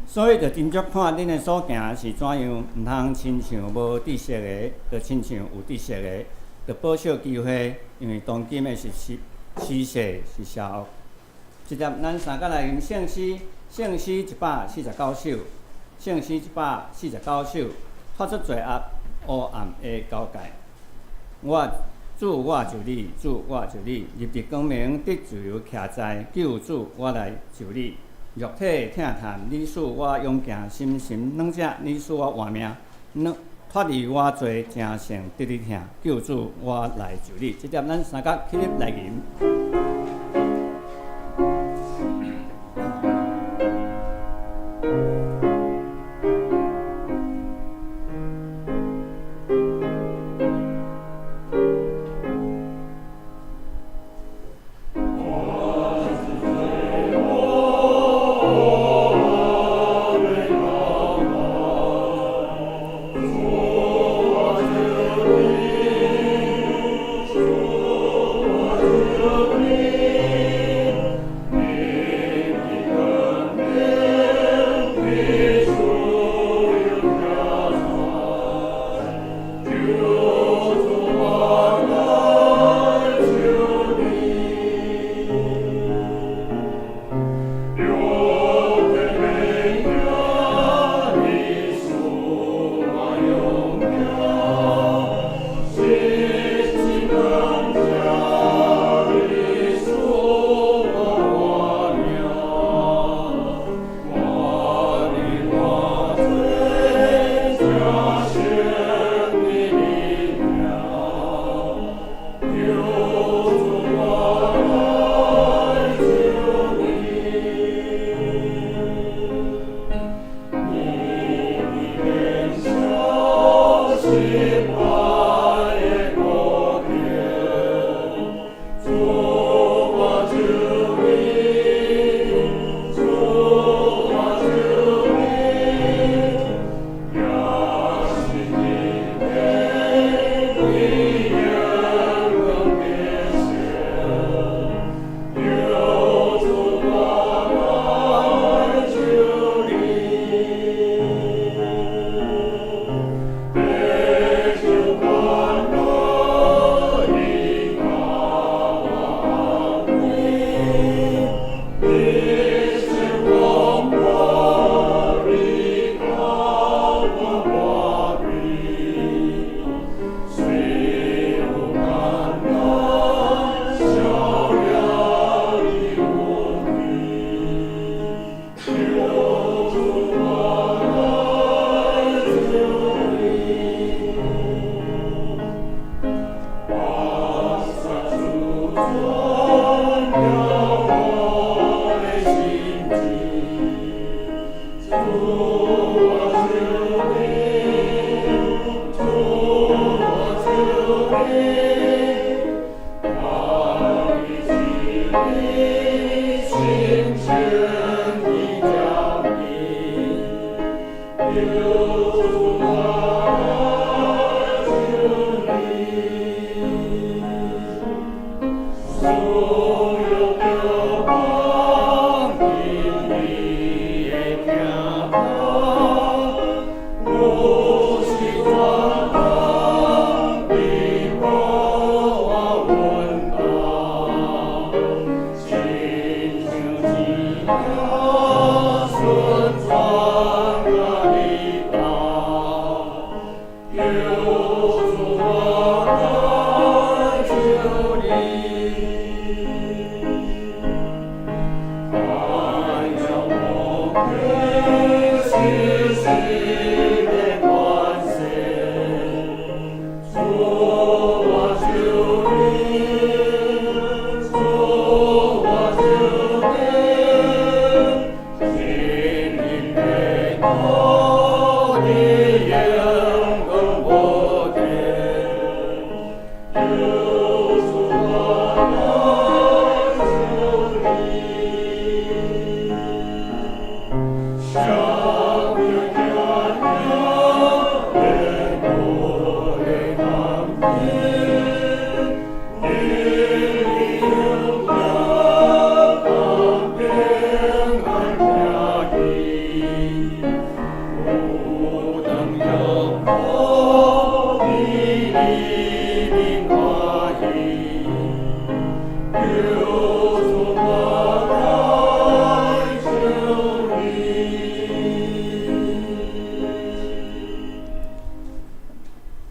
所以就斟酌看恁的所行是怎樣，毋通親像無知識的，就親像有知識的，就保守機會，因為當今的時勢是邪惡。這節咱三個來吟聖詩，聖詩149首，聖詩149首，脫出罪惡黑暗的交界。我主，我就你，主，我就你，入佇光明，得自由徛在，救主，我來就你。肉體疼嘆，你使我勇健，心神軟弱，你使我活命，脫離我罪，成聖得你疼，救主，我來就你。這節咱三個起立來吟。主，我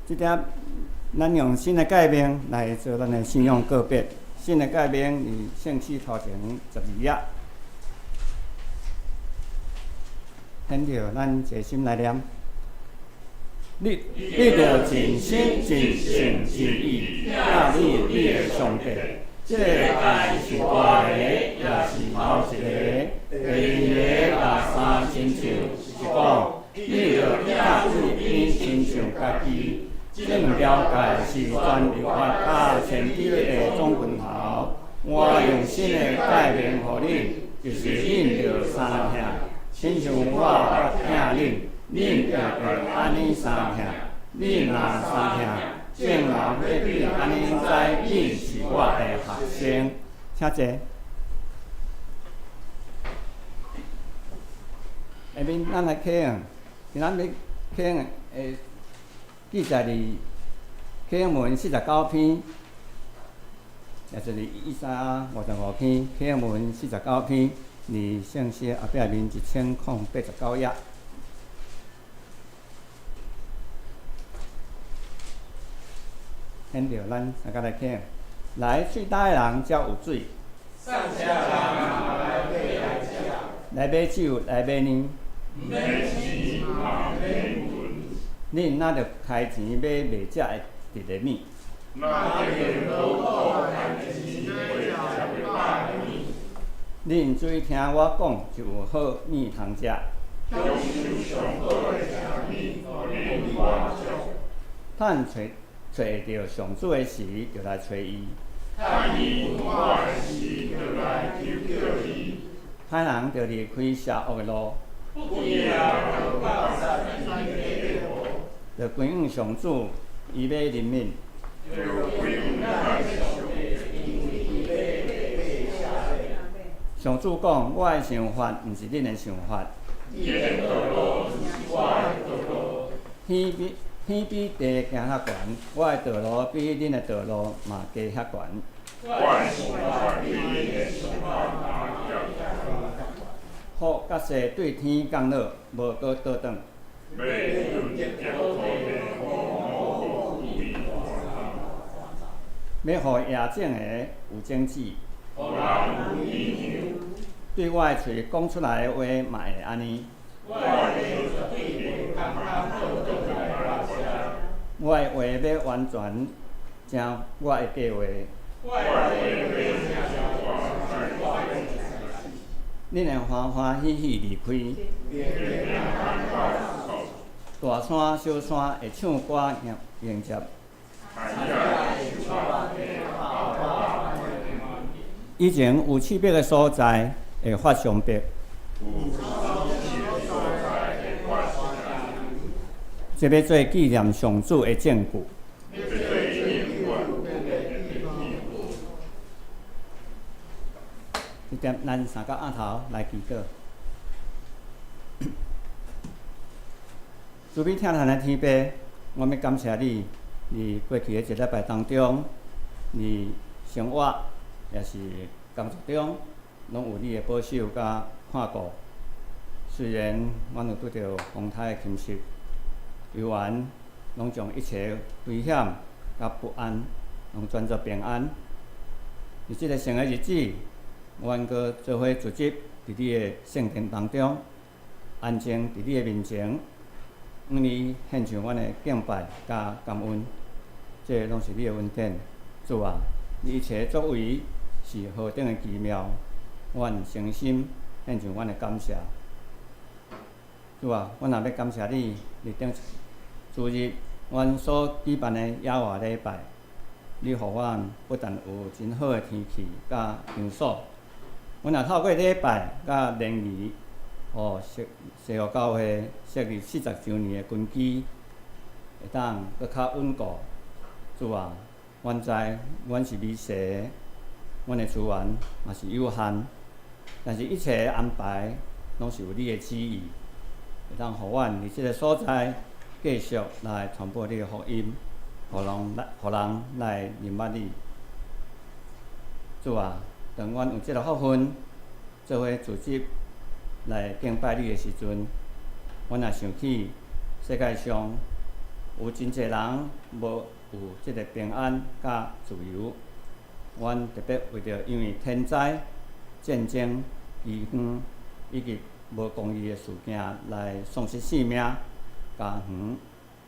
这点，咱用新的诫命来做咱的信仰告别。新的诫命伫圣书头前12页，现著咱齐心来念。你著尽心、尽性、尽意，疼你你的上帝。这个诫是大个，也是头一个。第二个佮三亲像，是讲你著疼主你亲像家己。这两条诫是全律法佮先知的总拳头。我用新的诫命予恁，就是恁著相疼，亲像我捌疼恁，恁也著按呢相疼。恁若相疼，众人欲对按呢知恁是我的学生。请坐。下面咱来启用，今仔日启用的记载伫启用文49篇，也就是以赛亚55篇，启用文49篇，伫圣书后壁面1089页。现著咱大家来听，来喙焦的人才有水，来买酒来买奶，恁若著开钱买袂食会得的物？恁注意听我讲，就有好物通食。趁揣揣著上主的时，就来揣伊。歹人著离开邪恶的路，著归向上主，伊欲怜悯。上主讲：我的想法毋是恁的想法。天比天比地行遐悬，我的道路比恁的道路嘛加遐悬。雨佮雪对天降落，无阁倒转。欲予野种的有种子，对我的喙讲出来的话嘛会按呢。我的话欲完全成我的计划。恁会欢欢喜喜离开。大山小山会唱歌迎接。以前有刺壁的所在会发上壁。這欲做紀念上主的證據。這點咱三個按頭來祈禱。慈悲疼咱的天父，我欲感謝你，佇過去的一禮拜當中，佇生活抑是工作中，攏有你的保守佮看顧。雖然阮有拄著風颱的侵襲，猶原攏將一切危險佮不安，攏轉做平安。佇這个聖的日子，阮閣做伙聚集佇你的聖殿當中，安靜佇你的面前，向你獻上阮的敬拜佮感恩。這攏是你的恩典，主啊，你一切作為是何等的奇妙，阮誠心獻上阮的感謝。主啊，阮也欲感謝你，佇頂主日，阮所舉辦的野外禮拜，你予阮不但有真好的天氣佮場所，阮也透過禮拜佮聯誼，予西西湖教會設立40週年的根基，會當閣較穩固。主啊，阮知阮是微細的，阮的資源嘛是有限，但是一切的安排攏是有你的旨意，會當予阮佇這个所在繼續來傳播你的福音，予人來認捌你。主啊，當阮有這个福分，做伙組織來敬拜你的時陣，阮也想起世界上有真濟人無有這个平安佮自由。阮特別為著因為天災、戰爭、饑荒以及無公義的事件來喪失性命、家園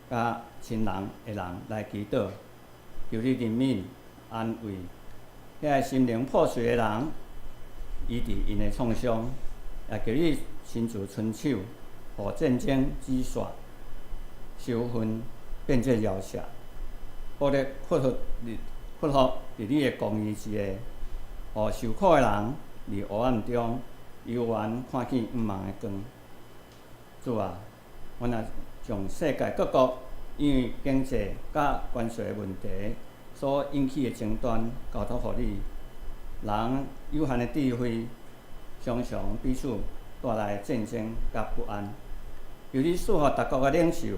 佮親人的人來祈禱，求你憐憫、安慰遐個心靈破碎的人，醫治𪜶的創傷，也求你親自伸手，予戰爭止煞，仇恨變做饒赦，暴力屈服佇你的公義之下，予受苦的人佇黑暗中猶原看見向望的光。主啊，阮也將世界各國因為經濟佮關稅的問題所引起的爭端交託予你。人有限的智慧，常常彼此帶來戰爭佮不安。求你賜予逐國的領袖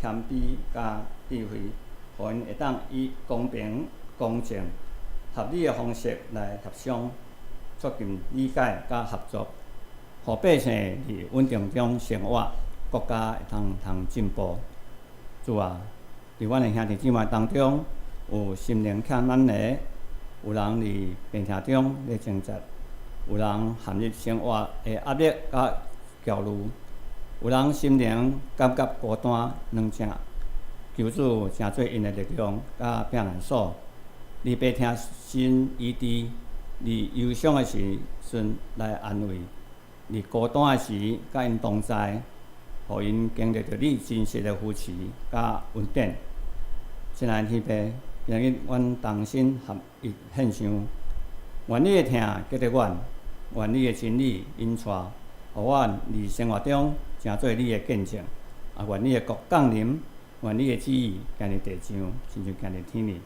謙卑佮智慧，予𪜶會當以公平、公正、合理的方式來協商，促進理解佮合作，予百姓佇穩定中生活，國家會當通進步。主啊，佇阮的兄弟姊妹當中，有心靈欠難的，有人佇病痛中咧掙扎，有人陷入生活的壓力佮焦慮，有人心靈感覺孤單軟弱。求主成做𪜶的力量佮避難所，佇病痛心醫治，佇憂傷的時陣來安慰，佇孤單的時佮𪜶同在，予𪜶經歷著你真實的扶持佮恩典。親愛的天父，今日阮同心合一獻上，願你的疼激勵阮，願你的真理引帶，予阮佇生活中成做你的見證，也願你的國降臨，願你的旨意行佇地上，親像行佇天裡。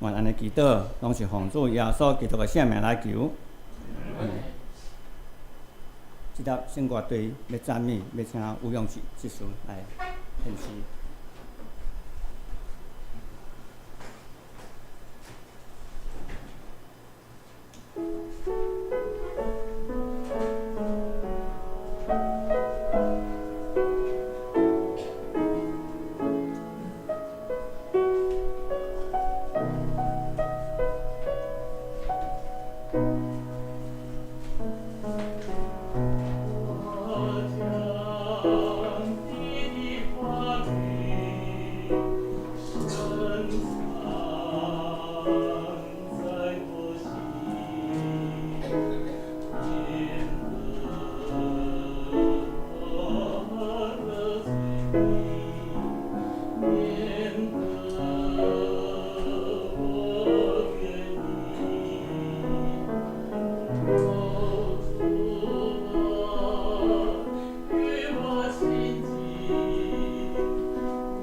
願按呢祈禱，攏是奉主耶穌基督的聖名來求。這粒聖歌隊欲讚美，欲請吳永執事來獻詩。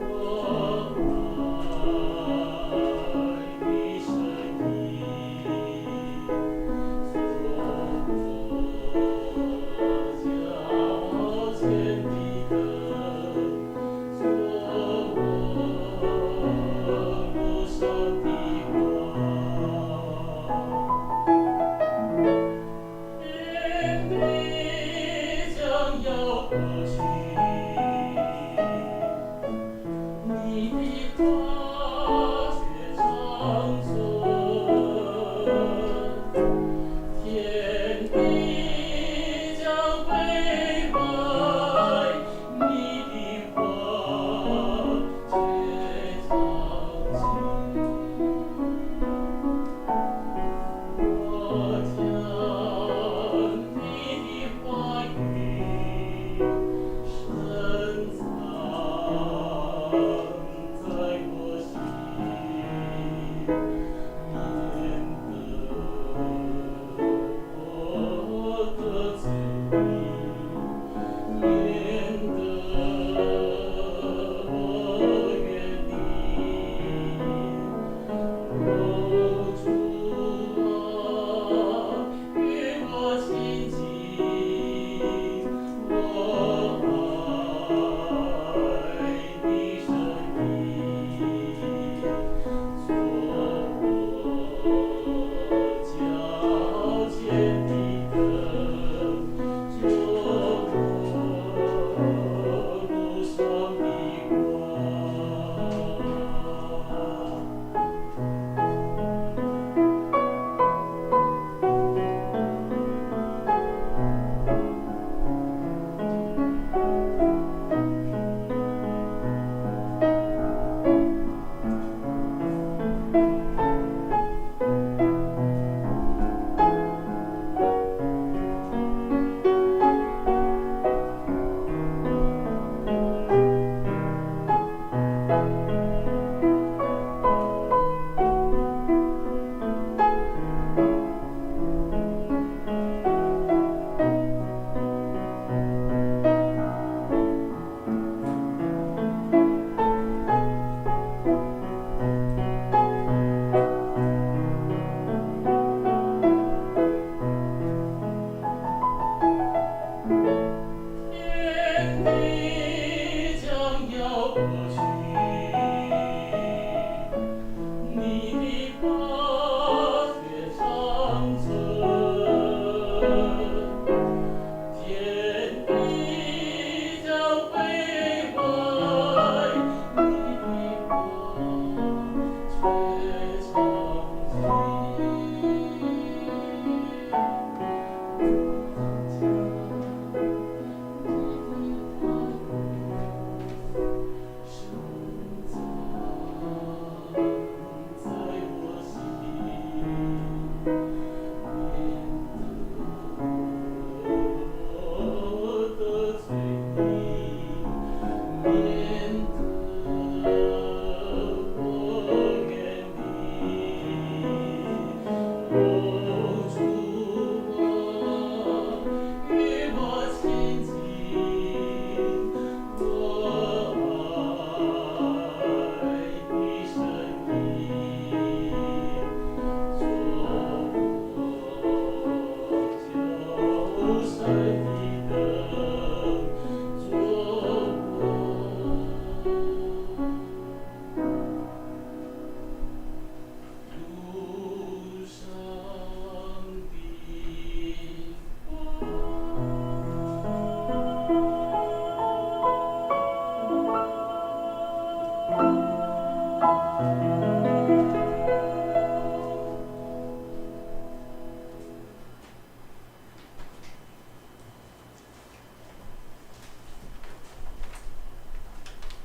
我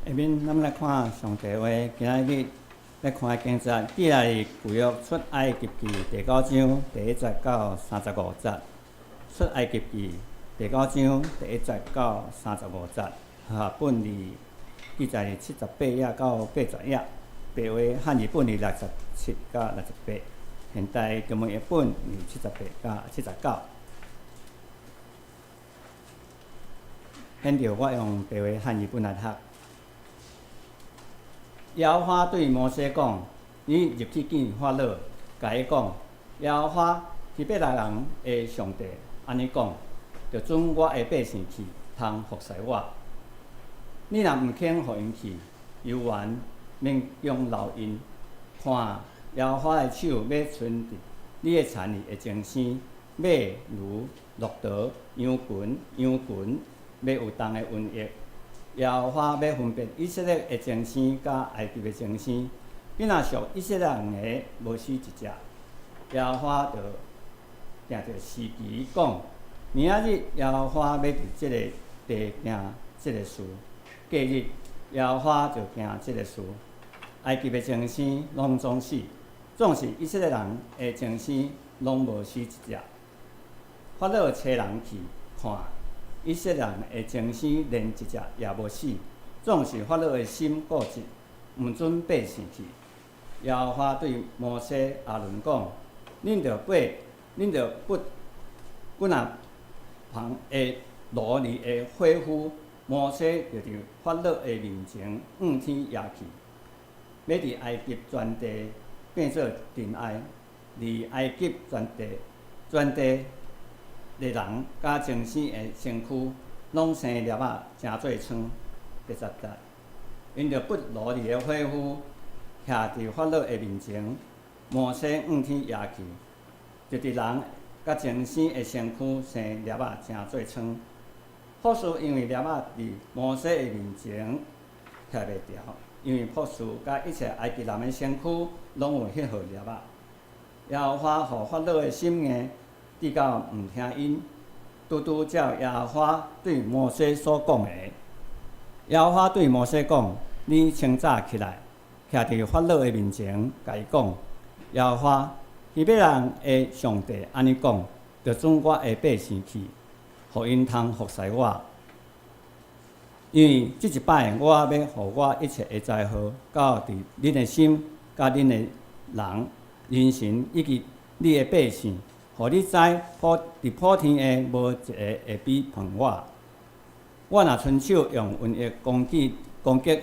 下面咱們來看上帝話，今仔日來看的經節，記載佇舊約出埃及記第九章第一節到三十五節。出埃及記第九章第一節到三十五節，和合本字記載佇78頁到80頁，白話漢字本佇67到68，現代中文譯本佇78到79。現在我用白話漢字本來讀。耶和華對摩西講：你入去見法老，共伊講，耶和華希伯來人的上帝按呢講，著准我的百姓去，通服侍我。你若毋肯予𪜶去，猶原勉強留𪜶，看耶和華的手欲伸佇你的田裡的精牲、馬、驢、駱駝、羊群、羊群，欲有重的瘟疫。耶和華欲分別以色列的精牲佮埃及的精牲，彼若屬以色列人的，無死一隻。耶和華就定著時期講，明仔日耶和華欲佇這個地行這个事。隔日，耶和華就行這个事，埃及的精牲攏總死，總是以色列人的精牲攏無死一隻。法老差人去看。以色列人的精牲連一隻也無死，總是法老的心固執，毋准百姓去。耶和華對摩西、亞倫講：恁著拔，恁著拔棍仔旁的奴隸的火斧。摩西就佇法老的面前向天舉去，欲佇埃及全地變做塵埃，佇埃及全地全地。的人佮精牲的身軀，攏生粒仔，成做瘡。第十節，𪜶就拔奴隸的火斧，徛佇法老的面前。摩西向天舉去，就佇人佮精牲的身軀生粒仔，成做瘡。卜士因為粒仔佇摩西的面前拆袂牢，因為卜士佮一切埃及人的身軀攏有彼號粒仔。耶和華予法老的心硬。直到毋聽𪜶，拄拄照耶和華對摩西所講的。耶和華對摩西講：你清早起來，徛佇法老的面前，共伊講：耶和華希伯來人的上帝按呢講，著准我的百姓去，予𪜶通服侍我。因為這一擺，我欲予我一切的災禍到佇恁的心、佮恁的人、人神以及你的百姓。予你知普佇普天下無一个會比碰我。我若伸手用瘟疫攻擊攻擊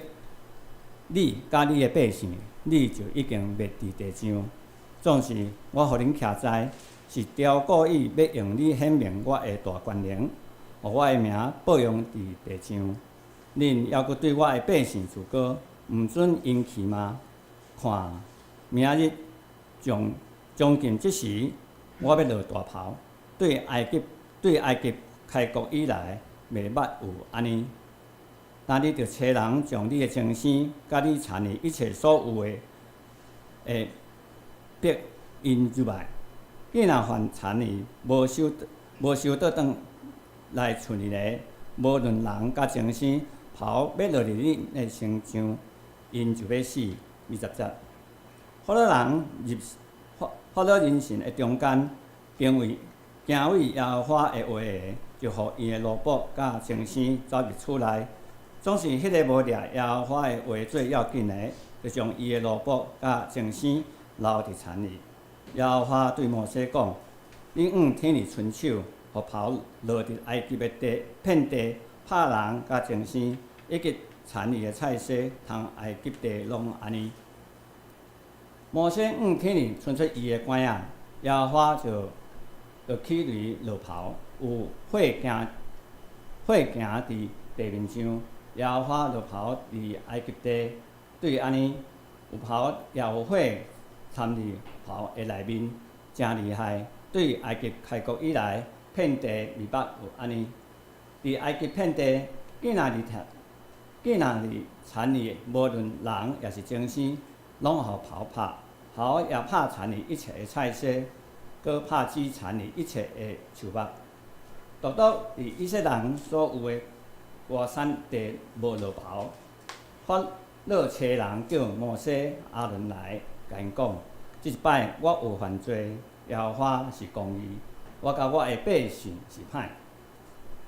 你佮你的百姓，你就已經滅佇地上。總是我予恁徛在，是雕故意欲用你顯明我的大權能，予我的名報揚佇地上。恁猶閣對我的百姓自高，毋准𪜶去嗎？看，明仔日將將近這時，我欲落大雹，對埃及開國以來，袂捌有按呢。今你著差人將你的精生，佮你田裡一切所有的，的逼𪜶入來。既若凡田裡無收倒轉來厝裡的，無論人佮精牲，雹欲落佇恁的身上，𪜶就欲死。20節，法老人臣的中間，敬畏耶和華的話的，就予𪜶的奴僕佮精牲走入厝內。總是彼个無掠耶和華的話做要緊的，就將伊的奴僕佮精牲留佇田裡。耶和華對摩西講：你向天裡伸手，予雹落佇埃及的地遍地，拍人佮精牲，以及田裡的菜蔬，通埃及地攏按呢。摩西向天裡伸出伊的拐仔，耶和華就起雷落雹，有火行佇地面上。耶和華落雹佇埃及地，對按呢，有雹也有火參佇雹的內面，誠厲害。對埃及開國以來，遍地未捌有按呢。佇埃及遍地，既若佇田裡，無論人抑是精牲，攏予雹拍。雹也拍田裡一切的菜蔬，閣拍死田裡一切的樹木。獨獨佇以色列人所有的歌珊地無落雹。法老差人叫摩西、亞倫來，共𪜶講：這一擺我有犯罪，耶和華是公義，我佮我的百姓是歹。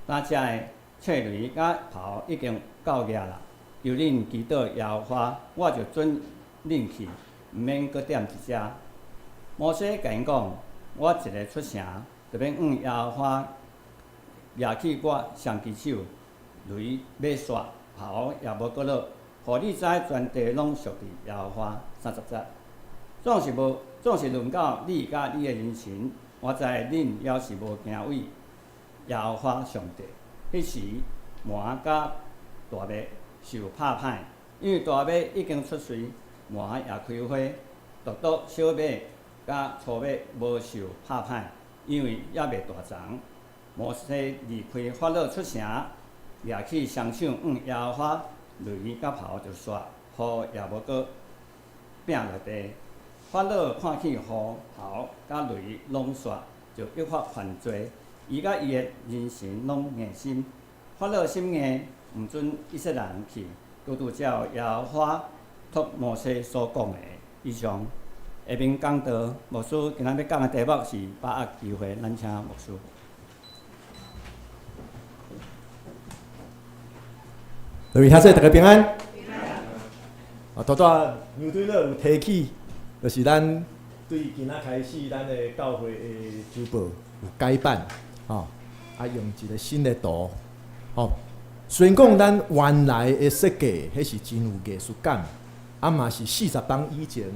今這个脆雷佮雹已經到遐啦，求恁祈禱耶和華，我就准恁去，毋免閣踮佇遮。摩西共𪜶講：我一个出城，就欲向耶和華舉起我雙支手，雷欲煞，雹也無閣落，予你知全地攏屬佇耶和華。30節，總是論到你佮你的人臣，我知恁猶是無敬畏耶和華上帝。彼時，麥佮大麥受拍歹，因為大麥已經出穗，麥也開花，獨獨小麥佮粗麥無受拍歹，因為猶未大欉。摩西離開法老出城，舉起雙手向耶和華，雷佮雹就煞，雨也無閣摒落地。法老看見雨、雹佮雷攏煞，就越發犯罪。伊佮伊的人臣攏硬心。法老心硬，毋准以色列人去，拄拄照耶和華託摩西所講的。以上，下面講道，牧師今仔欲講的題目是把握機會，咱請牧師。各位兄弟，大家平安。啊，拄拄牛隊長有提起，就是咱對今仔開始，咱的教會的周報有改版，吼，啊，用一個新的圖，吼。雖然講咱原來的設計，彼是真有藝術感，啊嘛是40冬以前，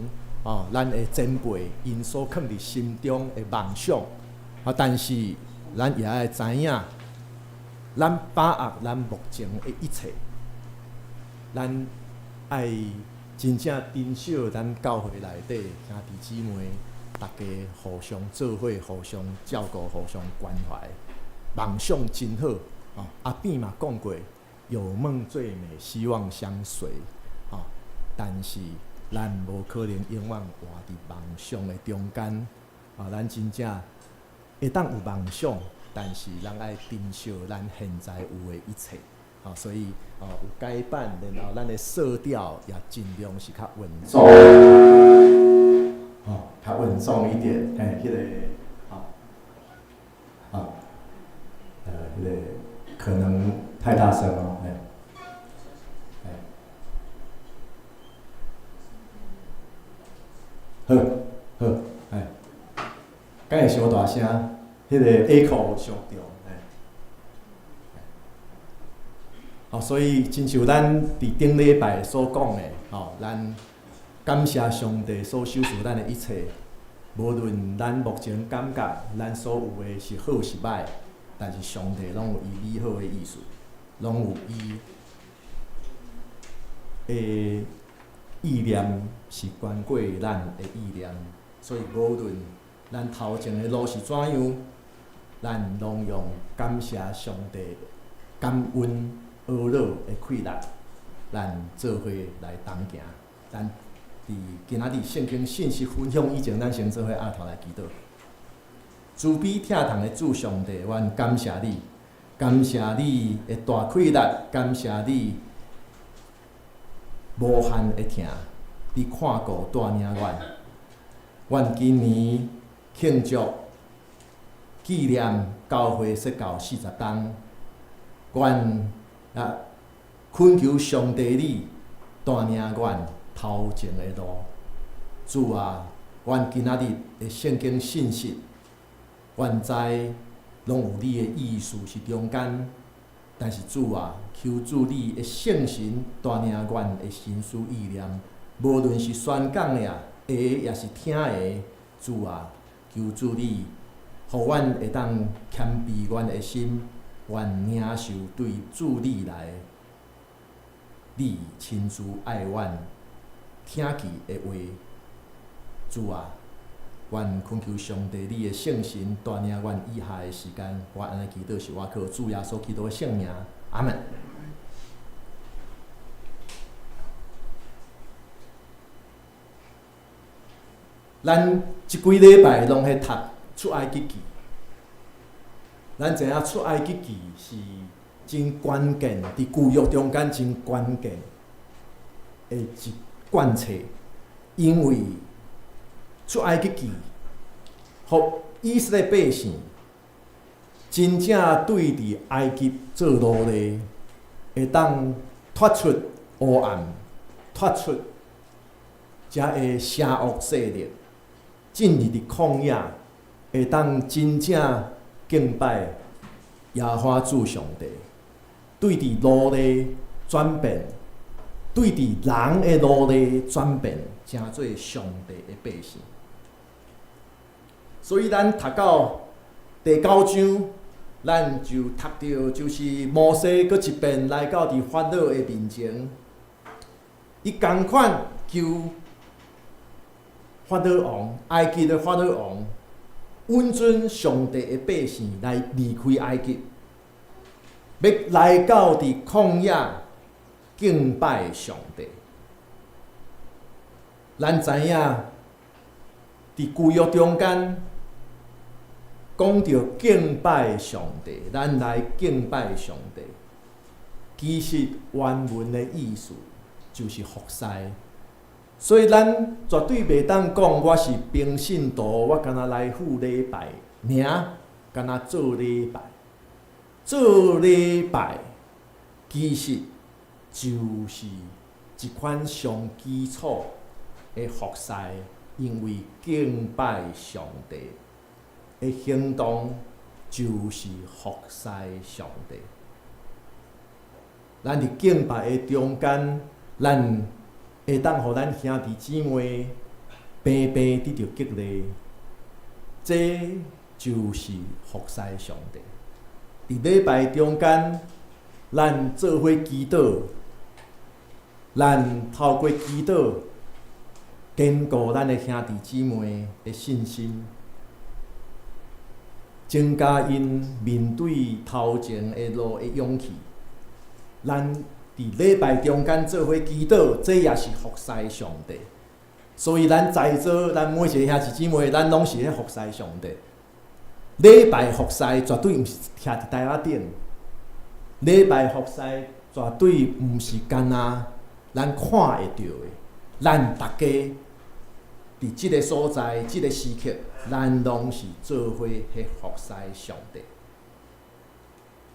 吼，咱的前輩𪜶所囥佇心中的夢想，啊，但是咱也愛知影，咱把握咱目前的一切。咱愛真正珍惜咱教會內底兄弟姊妹，大家互相做伙、互相照顧、互相關懷，夢想真好。哦，阿扁嘛講過，有夢最美，希望相隨。哦，但是咱無可能永遠活佇夢想的中間。啊，咱真正會當有夢想，但是咱愛珍惜咱現在有的一切。哦，所以哦有改版，然後咱的色調也盡量是較穩重，哦，較穩重一點，嘿，彼個，好，好，彼個可能太大聲哦，嘿，嘿，好，好，嘿，敢會傷大聲？彼個 echo 傷重。哦，所以親像咱佇頂禮拜所講的，吼，咱感謝上帝所賞賜咱的一切，無論咱目前感覺咱所有的是好是歹，但是上帝攏有伊美好的意思，攏有伊的意念是懸過咱的意念，所以無論咱頭前的路是怎樣，咱攏用感謝上帝、感恩呵咾的氣力，咱做伙來同行。咱佇今仔日聖經信息分享以前，咱先做伙阿頭來祈禱。慈悲疼痛的主上帝，阮感謝你，感謝你的大氣力，感謝你無限的疼，你看顧帶領阮。阮今年慶祝紀念教會設教40冬，阮啊懇求上帝你帶領阮頭前的路。主啊，阮今仔日的聖經信息，阮知攏有你的意思佇中間，但是主啊，求主你的聖神帶領阮的心思意念，無論是宣講的啊，的抑是聽的，主啊，求主你，予阮會當謙卑阮的心，阮領受對主你來，你親自愛阮聽見的話，主啊，阮懇求上帝你的聖神帶領阮以下的時間，我按呢祈禱是我靠主耶穌基督的聖名，阿門。咱這幾禮拜攏咧讀出埃及記，咱知影出埃及記是真關鍵，佇舊約中間真關鍵的一貫冊，因為出埃及記，予以色列百姓真正對佇埃及做奴隸，會當脫出黑暗，脫出遮个邪惡勢力，進入佇曠野，會當真正敬拜耶和華主上帝，對佇奴隸轉變，對佇人的奴隸轉變，成做上帝的百姓。所以咱讀到第九章，咱就讀著就是摩西閣一遍來到佇法老的面前，伊仝款求法老王，埃及的法老王允准上帝的百姓來離開埃及，欲來到佇曠野敬拜上帝。咱知影佇舊約中間講著敬拜上帝，咱來敬拜上帝，其實原文的意思就是服侍。所以咱絕對袂當講我是平信徒，我干焦來赴禮拜，爾干焦做禮拜，做禮拜其實就是一款上基礎的服侍，因為敬拜上帝的行動就是服侍上帝。咱佇敬拜的中間，咱會當予咱兄弟姊妹平平得著激勵，這就是服侍上帝。佇禮拜中間，咱做伙祈禱，咱透過祈禱堅固咱的兄弟姊妹的信心，增加𪜶面對頭前的路的勇氣。咱佇禮拜中間做伙祈禱，這也是服侍上帝。所以咱在座，咱每一個兄弟姊妹，咱攏是咧服侍上帝。禮拜服侍絕對毋是徛佇台仔頂，禮拜服侍絕對毋是干焦咱看會著的。咱逐家佇這個所在、這個時刻，咱攏是做伙去服侍上帝。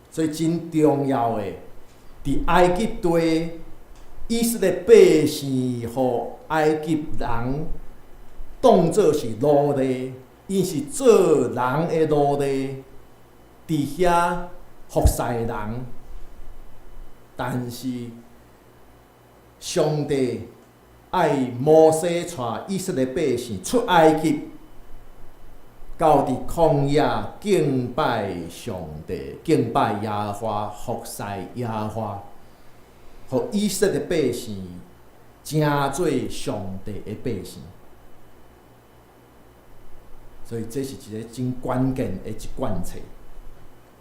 所以真重要的，佇埃及地，以色列百姓予埃及人當做是奴隸，𪜶是做人的奴隸，佇遐服侍人。但是上帝愛摩西帶以色列百姓出埃及，到佇曠野敬拜上帝，敬拜耶和華，服侍耶和華。予以色列百姓成做上帝的百姓。所以這是一个真關鍵的一貫冊，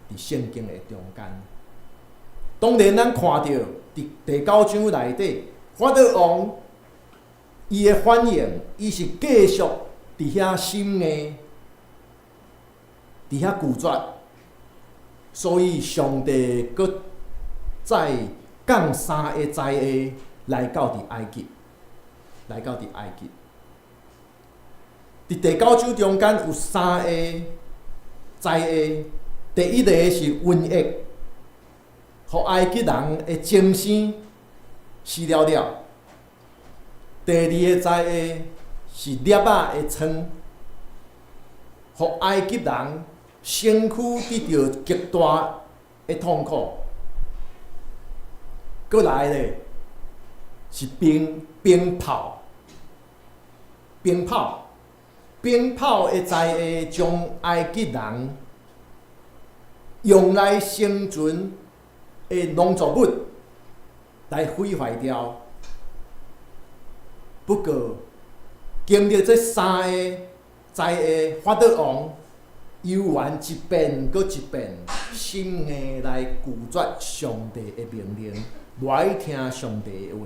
佇聖經的中間。當然，咱看著佇第九章內底，法老王伊的反應，伊是繼續佇遐心硬，佇遐拒絕，所以上帝閣再降三个災禍來到佇埃及，來到佇埃及。佇第九章中間有三个災禍，第一个是瘟疫，予埃及人的精生死了了。第二个災禍是粒仔的瘡，予埃及人身軀得著極大的痛苦。閣來咧是冰冰雹，冰雹。冰雹的災禍將埃及人用來生存的農作物來毀壞掉。不過，經歷這三个災禍，法老王猶原一遍閣一遍心硬來拒絕上帝的命令，無愛聽上帝的話。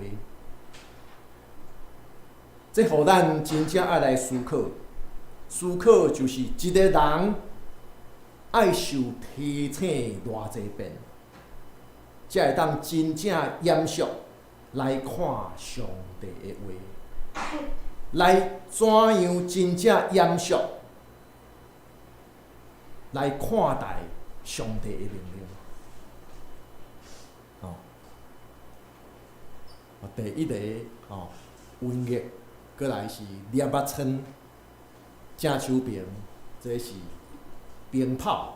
這予咱真正愛來思考。思考就是一個人愛受提醒偌濟遍，才會當真正嚴肅來看上帝的話，來怎樣真正嚴肅來看待上帝的命令。哦，第一个哦，瘟疫，閣來是粒仔瘡。正手爿，這是冰雹，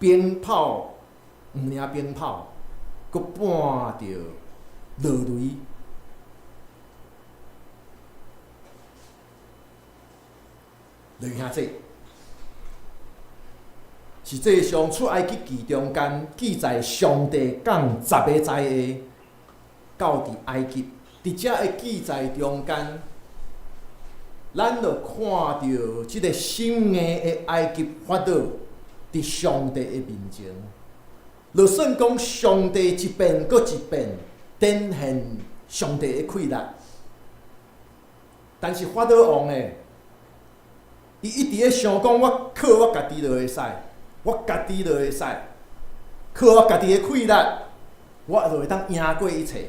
冰雹毋爾冰雹，閣伴著落雷。雷兄弟，實際上出埃及記中間記載上帝降十个災禍到佇埃及，佇這个記載中間。咱就看著這个心硬的埃及法老佇上帝的面前，就算講上帝一遍閣一遍展現上帝的氣力，但是法老王呢，伊一直咧想講，我靠我家己就會使，我家己就會使，靠我家己的氣力，我就會當贏過一切。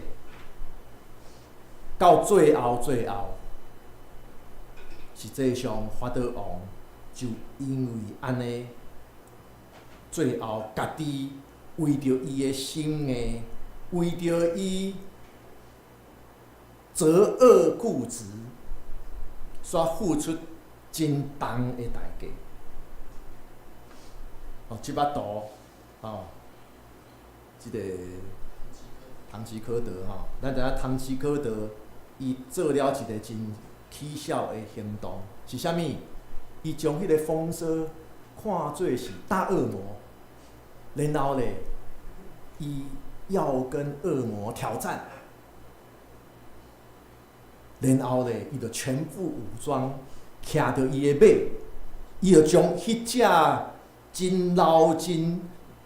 到最後，最後。實際上，法老王就因為按呢，最後家己為著伊的心硬，為著伊擇惡固執，煞付出真重的代價。哦，這幅圖，哦，這个唐吉訶德吼，咱知影唐吉訶德伊做了一个真起痟的行動是啥物？伊將彼个風騷看做是大惡魔，然後咧，伊要跟惡魔挑戰，然後咧，伊就全副武裝，騎著伊的馬，伊就將彼隻真老真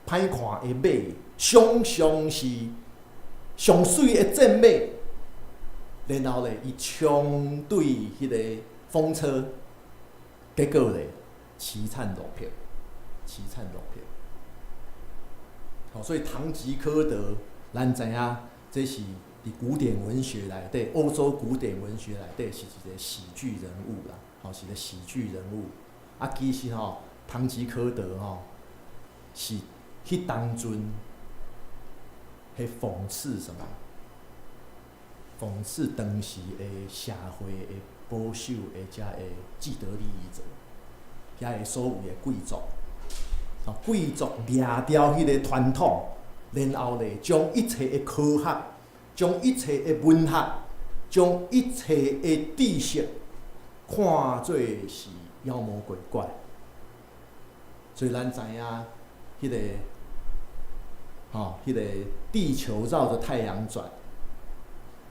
歹看的馬，想像是上媠的戰馬。然後咧，伊衝對彼个風車，結果咧，淒慘落魄，淒慘落魄。好，所以堂吉訶德，咱知影，這是佇古典文學內底，歐洲古典文學內底是一个喜劇人物啦，吼，是個喜劇人物。啊，其實吼，堂吉訶德吼，是彼當陣，彼諷刺什麼？諷刺當時的社會的保守的遮个既得利益者，遐个所謂的貴族，哦，貴族掠掉彼个傳統，然後咧將一切的科學、將一切的文學、將一切的知識看做是妖魔鬼怪。所以咱知影彼个吼，彼个地球繞著太陽轉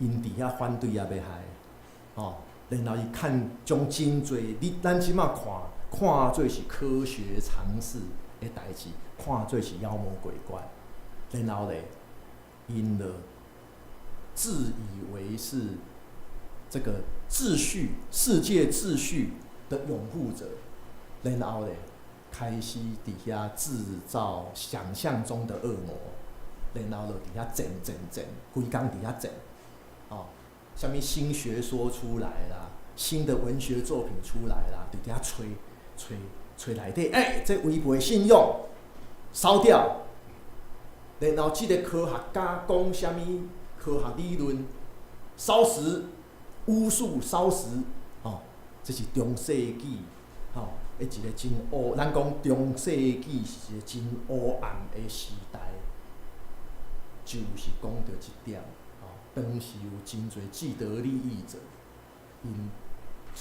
，𪜶佇遐反對啊欲害，吼，然後伊看將真濟，你咱這馬看看做是科學常識的代誌，看做是妖魔鬼怪，然後咧，𪜶就自以為是這個秩序、世界秩序的擁護者，然後咧，開始佇遐製造想像中的惡魔，然後就佇遐戰戰戰，規工佇遐戰，哦，啥物新學說出來啦，新的文學作品出來啦，佇遐吹吹吹內底，欸，這違背信仰，燒掉，然後這個科學家講啥物科學理論，燒死，巫術燒死，哦，這是中世紀，吼，的一個真烏，咱講中世紀是一個真烏暗的時代，就是講著這點，吼，當時有真濟既得利益者，𪜶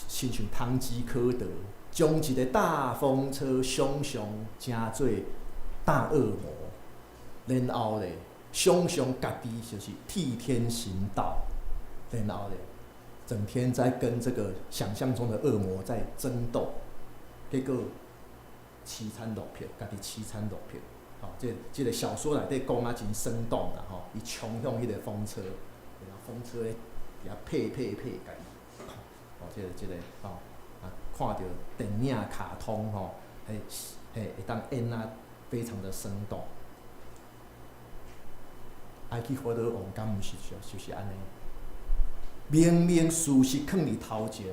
親像堂吉訶德，將一個大風車想像成做大惡魔，然後咧，想像家己就是替天行道，然後咧，整天在跟這個想象中的惡魔在爭鬥，結果淒慘落魄，家己淒慘落魄。吼，這個小說內底講啊真生動啦，吼，伊衝向彼個風車，然後風車咧佇遐拍拍拍家己，哦，這個吼，啊，看著電影卡通吼，彼彼會當演啊，非常的生動。埃及法老王敢毋是就是按呢？明明事實囥佇頭前，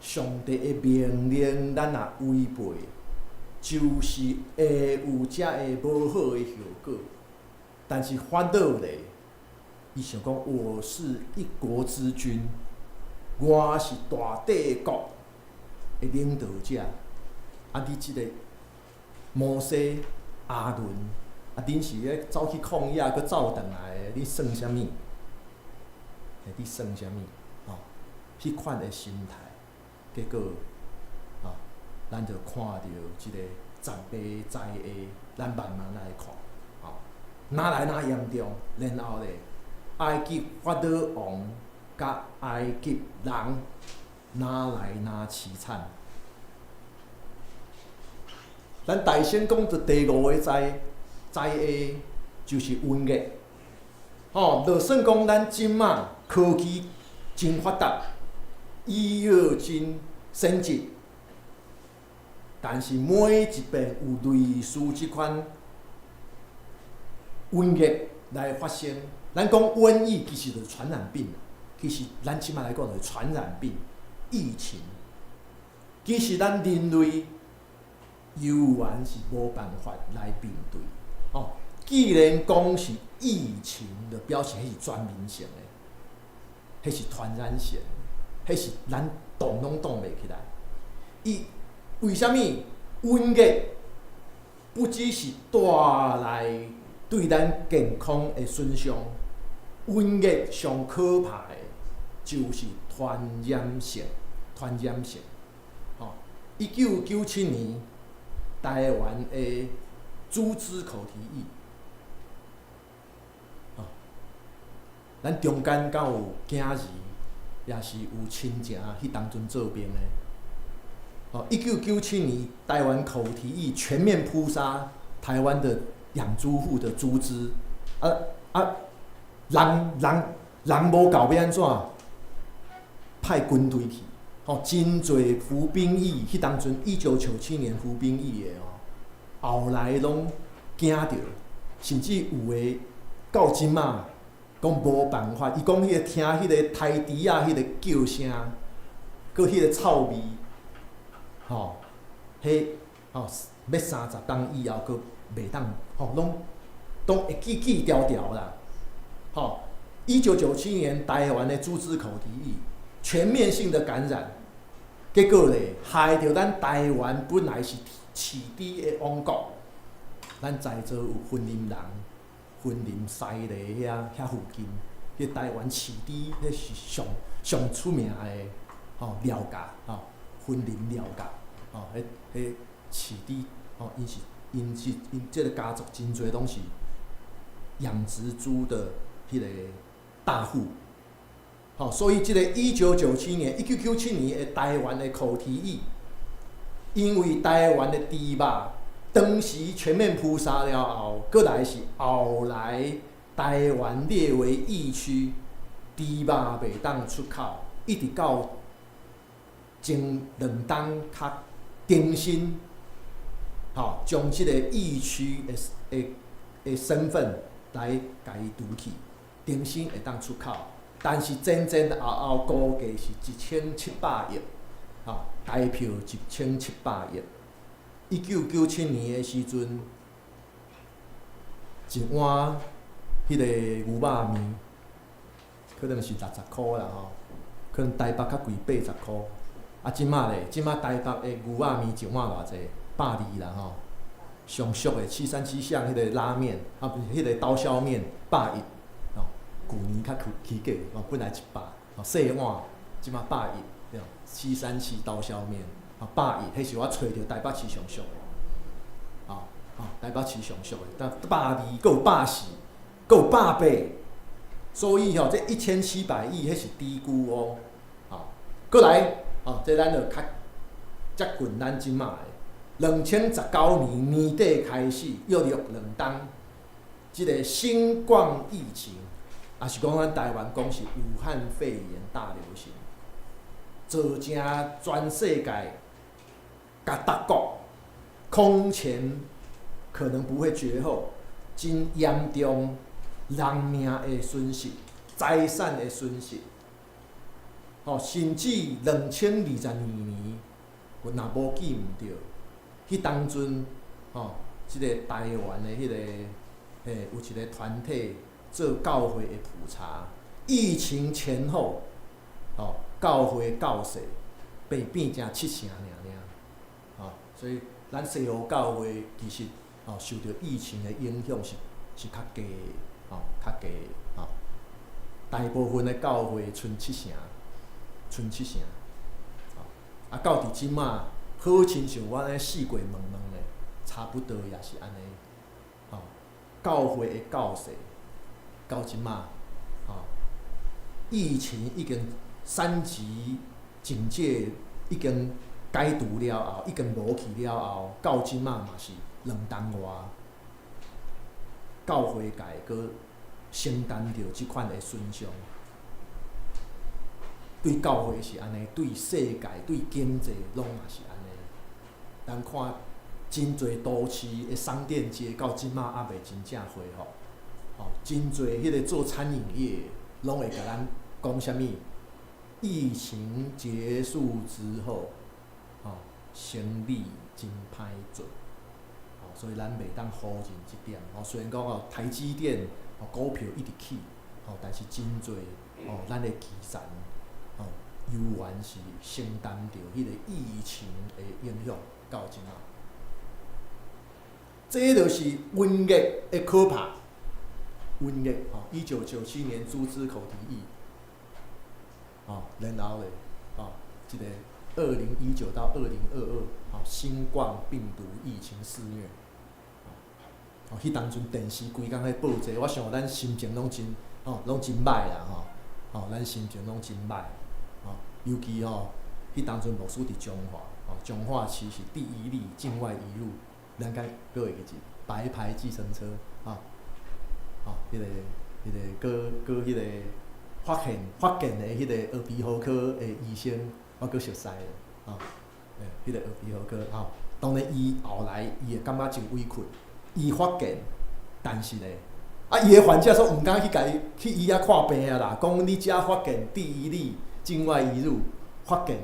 上帝的命令咱若違背，就是會有遮个無好的後果。但是法老咧，伊想講我是一國之君，我是大帝國的領導者。啊，你這個摩西、亞倫，啊，恁是咧走去曠野，閣走轉來的，你算啥物？欸，你算啥物？吼，彼款的心態，結果，吼，咱就看著這個十八災的，咱慢慢來看，吼，愈來愈嚴重，然後咧，埃及法老王佮埃及人愈來愈淒慘。咱大先講著第五個災災禍，就是瘟疫。吼，就算講咱這馬科技真發達，醫藥真先進，但是每一遍有類似這款瘟疫來發生，咱講瘟疫其實就是傳染病，其實咱這馬來講就是傳染病、疫情。其實咱人類猶原是無辦法來面對。吼，既然講是疫情，就表示彼是全民性的，彼是傳染性，彼是咱擋攏擋袂起來。伊為啥物瘟疫不只是帶來對咱健康的損傷，瘟疫上可怕的就是傳染性，傳染性。吼，1997年台灣的豬隻口蹄疫，吼，咱中間敢有囝兒，也是有親情，彼當陣做兵的。哦，1997年台灣口蹄疫全面撲殺台灣的養豬戶的豬隻，啊啊，人人人無夠欲按怎？派軍隊去，吼，真濟服兵役，彼當陣1997年服兵役的哦，後來攏驚著，甚至有的到這馬講無辦法，伊講彼個聽彼個刣豬仔彼個叫聲，閣彼個臭味，吼，彼吼欲30冬以後，閣袂當，吼，攏攏會記記牢牢啦，吼。1997年台灣的豬隻口蹄疫全面性的感染，結果咧害著咱台灣本來是飼豬的王國，咱在座有雲林人，雲林西螺遐遐附近，彼台灣飼豬，彼是上上出名的吼廖家吼，雲林廖家吼，彼彼飼豬吼，𪜶是𪜶是𪜶這个家族真濟攏是養殖豬的彼個大戶。吼，所以這个一九九七年，1997年的台灣的口蹄疫，因為台灣的豬肉當時全面撲殺了後，閣來是後來台灣列為疫區，豬肉袂當出口，一直到前2冬較更新，吼，將這個疫區的身份來共伊除去，重新會當出口。但是前前後後估計是一千七百億，吼，台票一千七百億。1997年的時陣，一碗彼个牛肉麵，可能是60箍啦吼，可能台北較貴80箍。啊，這馬咧，這馬台北的牛肉麵一碗偌濟？120啦吼。上俗的七三七巷彼个拉麵，啊，毋是彼个刀削麵，110。吼，舊年較起價，哦，本來100，吼，細碗，這馬110，對。737刀削麵，啊，120，彼是我揣著台北市上俗的，吼，吼，台北市上俗的，但120，閣有140，閣有180，所以吼，這一千七百億，彼是低估哦，吼，閣來，吼，這咱就較接近咱這馬的，2019年年底開始，約略2冬，這个新冠疫情，也是講咱台灣講是武漢肺炎大流行，造成全世界共逐國空前可能不會絕後，真嚴重人命的損失、財產的損失，吼，甚至2022年，我若無記毋著，彼當陣，吼，這個台灣的彼个，有一個團體做教會的普查，疫情前後，吼，教會教士變變成七成爾爾，吼，所以咱西湖教會其實，吼，受著疫情的影響是較低的，吼，較低的，吼，大部分的教會賰七成，賰七成，吼，啊，到佇這馬，好親像我按呢四界問問咧，差不多也是按呢，吼，教會的教士到這馬，吼，疫情已經三級警戒已經解除了後，已經無去了後，到這馬嘛是2冬外，教會界閣承擔著這款的損傷。對教會是按呢，對世界、對經濟攏嘛是按呢。咱看真濟都市的商店街到這馬猶未真正恢復，吼，真濟彼個做餐飲業攏會共咱講啥物？疫情結束之後，吼，生意真歹做，吼，所以咱袂當否認這點。吼，雖然講哦，台積電哦股票一直起，吼，但是真濟哦，咱的基層吼，猶原是承擔著彼個疫情的影響到這馬。這就是瘟疫的可怕。瘟疫吼，1997年豬隻口蹄疫，吼，然後咧，吼，這个2019到2022，吼，新冠病毒疫情肆虐，吼，彼當陣電視規工咧報這個，我想咱心情攏真，吼，攏真歹啦，吼，吼，咱心情攏真歹，吼，尤其吼，彼當陣牧師佇彰化，吼，彰化市是第一例境外移入，咱敢閣會記一白牌計程車，吼，吼，彼个，閣閣彼個發現的彼个耳鼻喉科的醫生，我閣熟似，吼，彼个耳鼻喉科，吼，當然伊後來伊會感覺真委屈，伊發現，但是咧，啊，伊的患者說毋敢去共伊去醫院看病啊啦，講你遮發現第一例境外移入發現，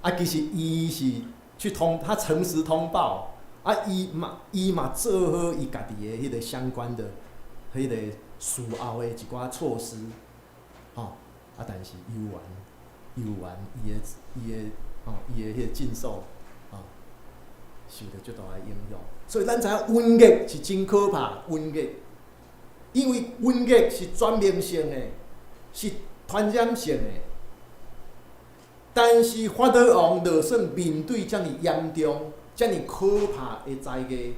啊，其實伊是去通，他誠實通報，啊，伊嘛做好伊家己的彼個相關的彼個事後的一寡措施，吼，啊，但是猶原伊的吼，伊的彼個診所，吼，受著足大的影響，所以咱知影瘟疫是真可怕，瘟疫，因為瘟疫是全面性的，是傳染性的，但是法老王就算面對遮爾嚴重、遮爾可怕的災厄，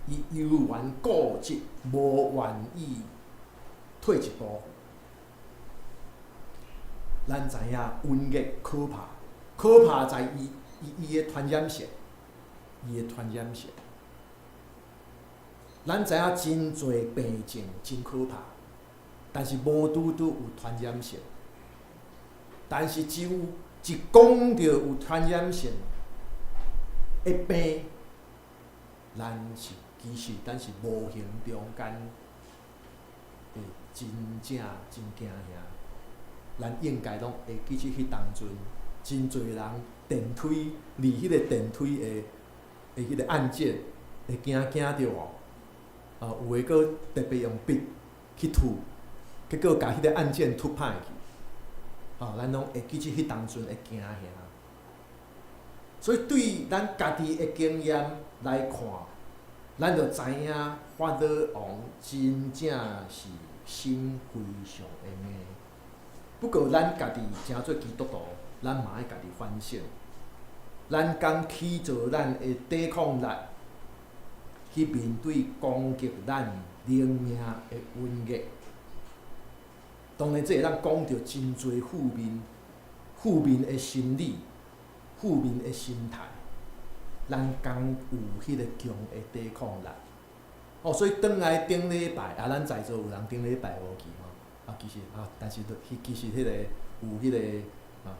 伊猶原固執，無願意退一步。咱知影瘟疫可怕，可怕在伊的傳染性，伊的傳染性。咱知影真濟病症真可怕，但是無拄拄有傳染性。但是只有一講著有傳染性的病，咱是其實咱是無形中間會真正真驚嚇。咱應該攏會記起彼當陣，真濟人電梯離彼個電梯的彼個按鍵會驚驚著哦。啊，有的閣特別用筆去塗，結果共彼個按鍵塗歹去。啊，咱攏會記起彼當陣的驚嚇。所以對咱家己的經驗來看，咱就知影法老王真正是心非常的硬。不過，咱家己成做基督徒，咱嘛愛家己反省。咱敢起做咱的抵抗力，去面對攻擊咱靈命的瘟疫。當然，這會當講著真濟負面、負面的心理、負面的心態。咱敢有彼個強的抵抗力？哦，所以轉來頂禮拜啊，咱在座有人頂禮拜無去吼？啊，其實啊，但是都其實彼個有彼個啊，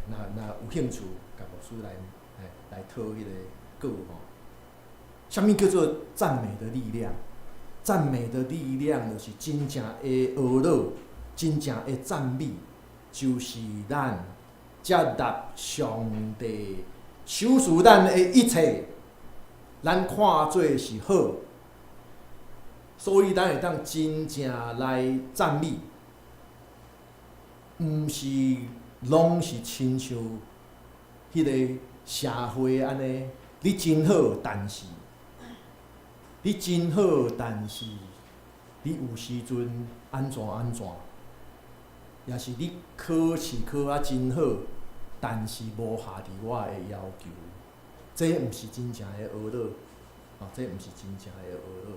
若若有興趣，共牧師來討彼個稿吼。啥物叫做讚美的力量？讚美的力量就是真正的呵咾，真正的讚美，就是咱接納上帝賞賜咱的一切，咱看做是好，所以咱會當真正來讚美，毋是攏是親像彼個社會按呢，你真好，但是你真好，但是你有時陣按怎按怎，抑是你考試考啊真好，但是無合佇我的要求，這毋是真正的呵咾，啊，這毋是真正的呵咾。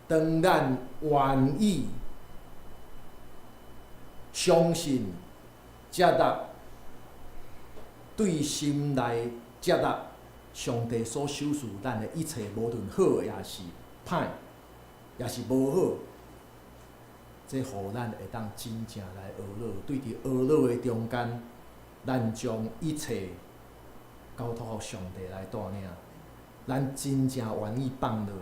當咱願意相信、接納，對心內接納上帝所賞賜咱的一切，無論好抑是歹，抑是無好，這予咱會當真正來呵咾。對佇呵咾的中間，咱將一切交託予上帝來帶領，咱真正願意放落，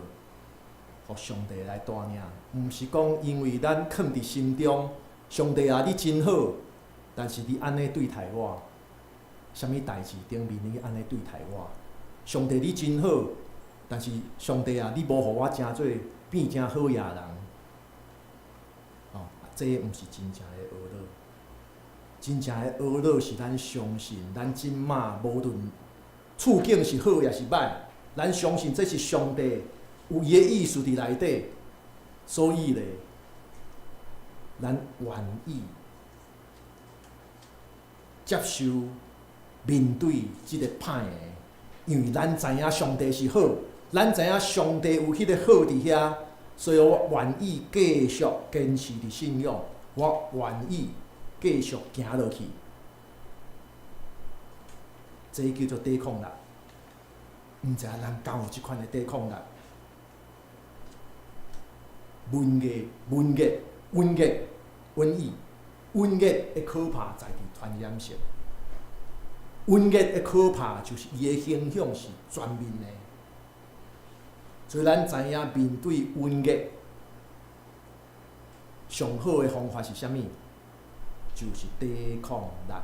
予上帝來帶領。毋是講因為咱囥佇心中，上帝啊，你真好，但是你按呢對待我，啥物代誌頂面你按呢對待我？上帝你真好，但是上帝啊，你無予我成做變成好野人，哦，這毋是真正的呵咾。真正的呵咾是咱相信，咱這馬無論處境是好抑是䆀，咱相信這是上帝有伊的意思佇內底，所以咧，咱願意接受面對這个歹的，因為咱知影上帝是好，咱知影上帝有彼个好佇遐，所以我願意繼續堅持佇信仰，我願意繼續行落去，這叫做抵抗力。毋知影咱敢有這款的抵抗力？瘟疫、瘟疫、瘟疫、瘟疫、瘟疫的可怕在佇傳染性。瘟疫的可怕就是伊的影響是全面的。所以咱知影面對瘟疫，上好的方法是啥物？就是抵抗力。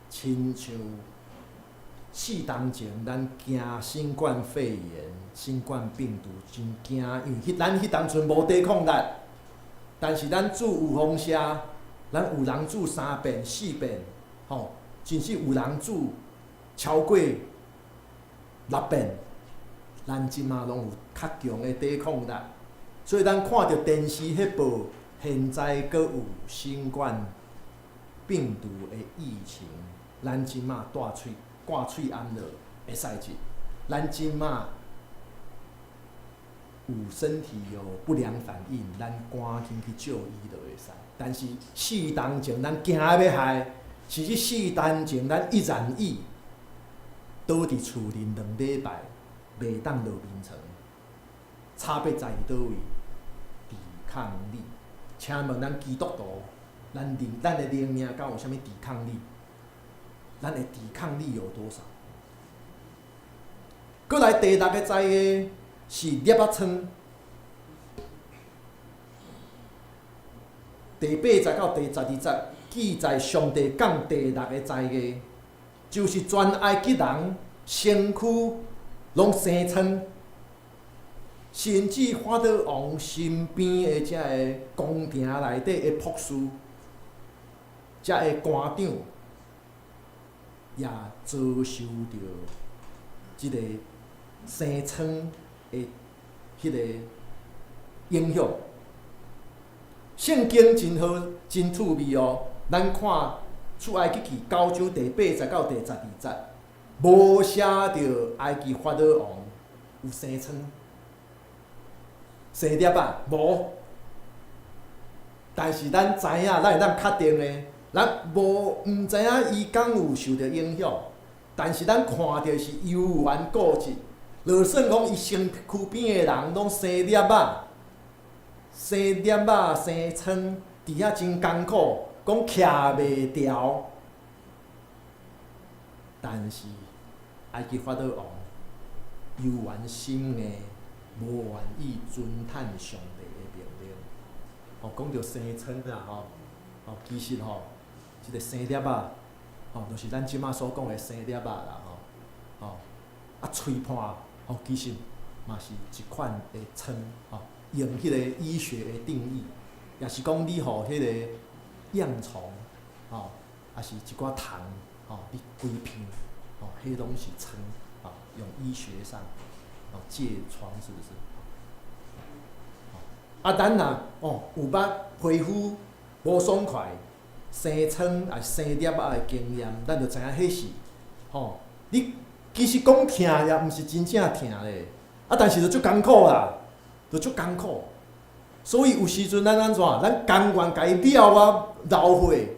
親像4冬前，咱驚新冠肺炎、新冠病毒真驚，因為咱彼當陣無抵抗力。但是咱注預防射，咱有人注三遍、四遍，吼，甚至有人注超過六遍，咱這馬攏有較強的抵抗力。所以咱看著電視彼報，現在閣有新冠病毒的疫情，咱這馬戴喙掛喙罨落會使食。咱這馬有身體有不良反應，咱趕緊去就醫就會使。但是4冬前咱驚欲害，甚至四冬前咱一染疫，倒佇厝裡2禮拜，袂當落眠床。差別在於佗位？抵抗力。請問咱基督徒，咱的靈命敢有啥物抵抗力？咱的抵抗力有多少？閣來第六个災禍是粒仔瘡。第8節到第12節記載上帝降第六个災禍，就是全埃及人身軀攏生瘡，甚至法老王身邊的這个宮廷內底的僕侍，這个官長也遭受著這个生瘡的彼个影響。聖經真好，真趣味哦。咱看出埃及記9章第8節到第12節，無寫著埃及法老王有生瘡、生粒仔，無。但是咱知影，咱會當確定的，咱無毋知影伊敢有受著影響，但是咱看著是猶原固執，就算講伊身軀邊的人攏生粒仔。生粒仔、生瘡，佇遐真艱苦，講徛袂牢。但是埃及法老王猶原心硬，無願意遵趁上帝的命令。哦，講著生瘡啦，吼，哦，其實吼，這个生粒仔，吼，就是咱這馬所講的生粒仔啦，吼，吼，啊，喙破，吼，其實嘛是一款的瘡，吼。用彼个醫學的定義，也是講你予彼个恙蟲，吼，抑是一寡蟲，吼，你規片，吼，彼攏是瘡，吼，用醫學上，吼，疥瘡是不是？啊，咱若哦有捌皮膚無爽快、生瘡抑是生粒仔的經驗，咱就知影彼是，吼，你其實講疼也毋是真正疼咧，啊，但是就足艱苦啦。就足艱苦，所以有時陣咱按怎？咱甘願共伊掠啊流血，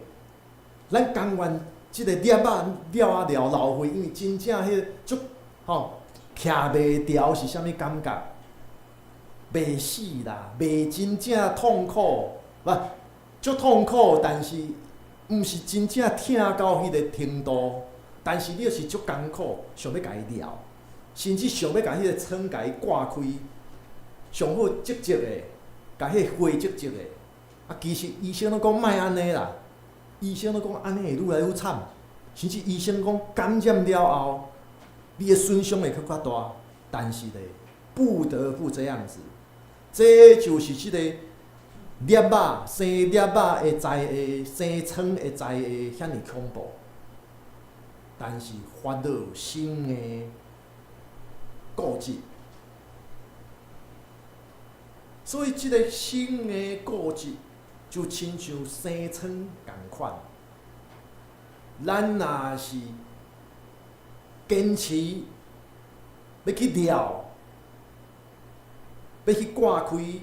咱甘願這个粒仔掠啊流流血，因為真正彼个足吼徛袂牢是啥物感覺？袂死啦，袂真正痛苦，無足痛苦，但是毋是真正疼到彼个程度，但是你就是足艱苦，想欲共伊掠，甚至想欲共彼个瘡共伊割開。上好直直的，共彼个血直直的。啊，其實醫生攏講莫按呢啦，醫生攏講按呢會愈來愈慘，甚至醫生講感染了後，你的損傷會閣較大。但是咧，不得不這樣子，這就是這个粒仔生粒仔的災禍，生瘡的災禍遐爾恐怖。但是法老心硬固執。所以，這个心硬固執，就親像生瘡仝款。咱若是堅持欲去掠，欲去割開，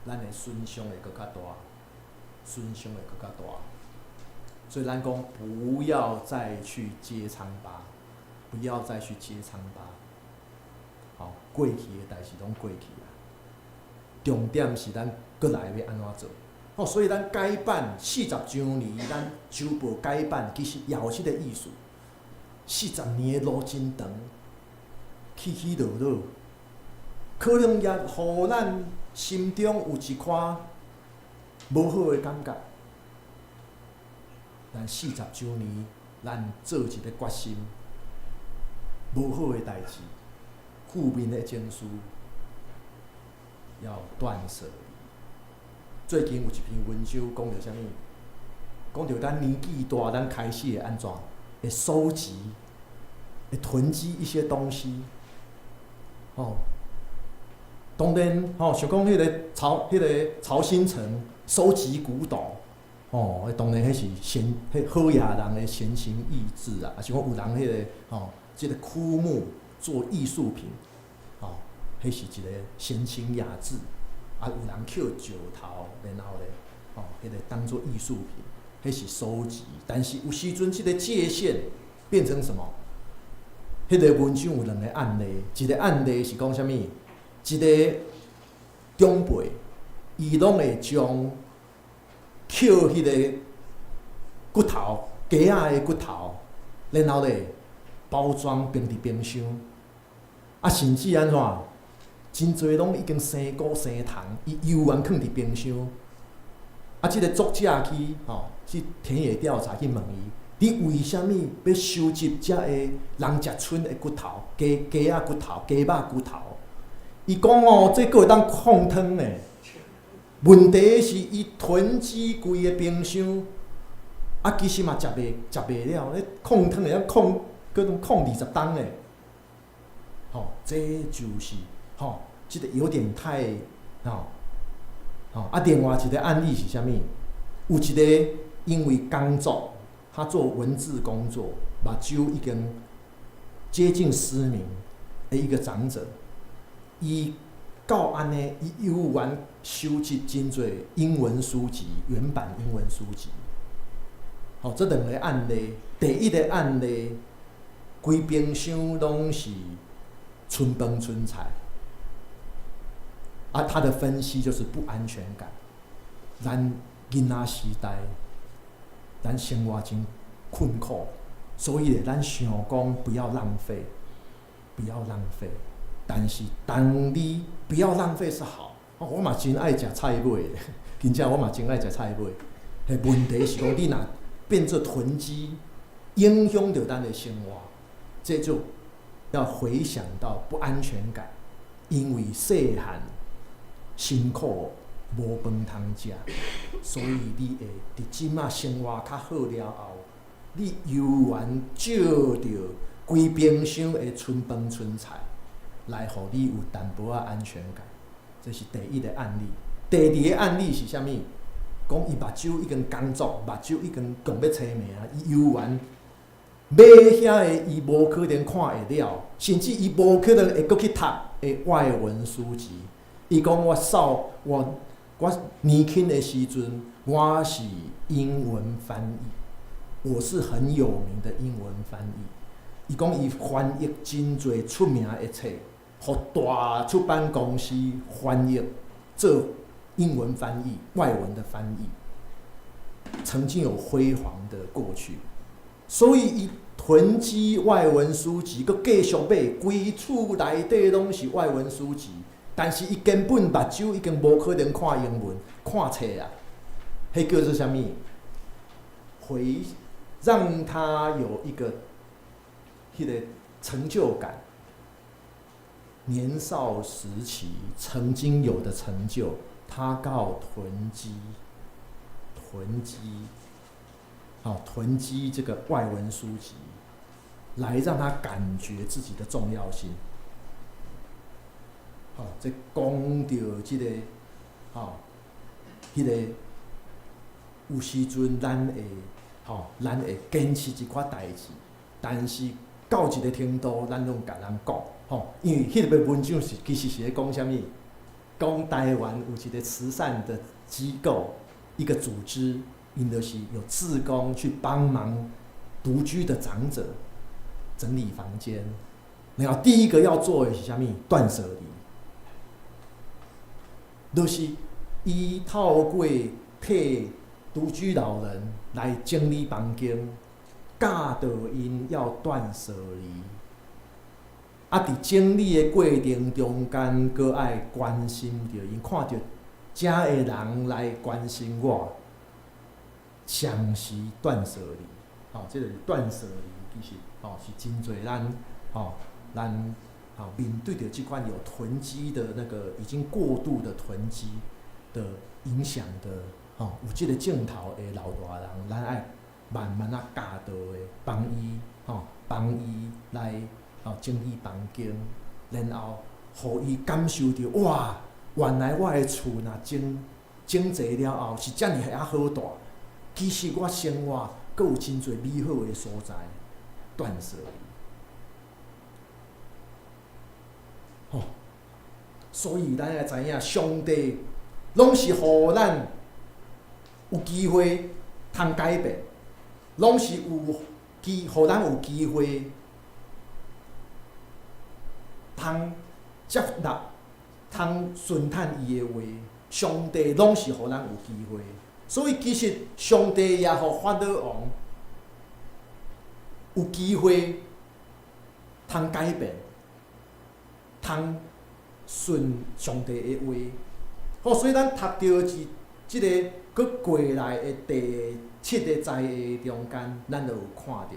咱的損傷會閣較大，損傷會閣較大。所以咱講，不要再去揭瘡疤，不要再去揭瘡疤。吼，過去的代誌攏過去啊。重點是咱閣來欲按怎做？吼，所以咱改版40週年，咱週報改版，其實也有這个意思。40年的路真長，起起落落，可能也予咱心中有一寡無好的感覺。咱40週年，咱做一个決心，無好的代誌。負面的情緒要斷捨離。最近有一篇文章講著啥物？講著咱年紀大，咱開始會按怎？會收集、會囤積一些東西。吼，當然吼，像講彼個曹興誠收集古董，吼，當然彼是閒彼好野人的閒情逸致啊，抑是講有人彼個吼，這個枯木。做藝術品，哦，彼是一個閒情雅致，啊，有人抾石頭，然後咧，哦，彼個當做藝術品，彼是收集。但是有時陣這个界限變成什麼？彼個文章有兩個案例，一個案例是講啥物？一個長輩，伊攏會將抾彼個骨頭，雞仔的骨頭，然後咧包裝冰佇冰箱，啊，甚至按怎？真濟攏已經生菇生蟲，伊猶原囥佇冰箱。啊，這个作者去吼去田野調查去問伊，你為啥物欲收集遮个人食賰的骨頭、雞雞仔骨頭、雞肉骨頭？伊講哦，這閣會當控湯呢。問題是伊囤積規个冰箱，啊，其實嘛食袂食袂了，咧控湯會曉控，閣通控20冬呢。吼，這就是吼，這个有點太吼吼。啊，另外一個案例是啥物？有一個因為工作，他做文字工作，目睭已經接近失明的一個長者，伊到按呢，伊猶原收集真濟英文書籍，原版英文書籍。吼，這兩個案例，第一個案例，規冰箱攏是賰飯賰菜，啊，他的分析就是不安全感。咱囡仔時代，咱生活真困苦，所以咧，咱想講不要浪費，不要浪費。但是當你不要浪費是好，我嘛真愛食菜尾的，真正我嘛真愛食菜尾。彼問題是講你若變做囤積，影響著咱的生活，這就要回想到不安全感，因為細漢辛苦無飯通食，所以你會佇這馬生活較好了後，你猶原借著規冰箱的賰飯賰菜，來予你有淡薄仔安全感。這是第一個案例。第二個案例是啥物？講伊目睭已經工作，目睭已經強欲青盲啊！伊猶原買遐个，伊無可能看會了，甚至伊無可能會閣去讀的外文書籍。伊講我少我我年輕的時陣，我是英文翻譯，我是很有名的英文翻譯。伊講伊翻譯真濟出名的冊，予大出版公司翻譯做英文翻譯、外文的翻譯，曾經有輝煌的過去。所以伊囤積外文書籍，閣繼續買，規厝內底攏是外文書籍。但是伊根本目睭已經無可能看英文、看冊啊。彼叫做啥物？回讓他有一個彼个成就感。年少時期曾經有的成就，他靠囤積、囤積，好囤積這個外文書籍，來讓他感覺自己的重要性。好，這講著這個，吼，彼个有時陣咱會，吼，咱會堅持一寡代誌，但是到一個程度，咱攏共人講，吼，因為彼个文章是其實是咧講啥物？講台灣有一個慈善的機構，一個組織，𪜶就是有志工去幫忙獨居的長者整理房間。然後第一個要做的是啥物？斷捨離，就是伊透過替獨居老人來整理房間，教導𪜶要斷捨離。啊，佇整理的過程中間，閣愛關心著𪜶，看著遮的人來關心我，相時斷捨離，吼，這個是斷捨離，其實吼是真濟咱吼咱吼面對著這款有囤積的那個已經過度的囤積的影響的，吼，有這個症頭的老大人，咱愛慢慢仔教導的，幫伊吼，幫伊來吼整理房間，然後予伊感受著哇，原來我的厝若整整齊了後是遮爾遐好蹛。其實我生活閣有真濟美好的所在，斷捨離。所以咱愛知影，上帝攏是予咱有機會通改變，攏是有機，予咱有機會通接納、通順趁伊的話。上帝攏是予咱有機會，所以其實上帝也予法老王有機會通改變，通順上帝的話。好，所以咱讀著是這個閣過來的第七个災禍中間，咱就有看著，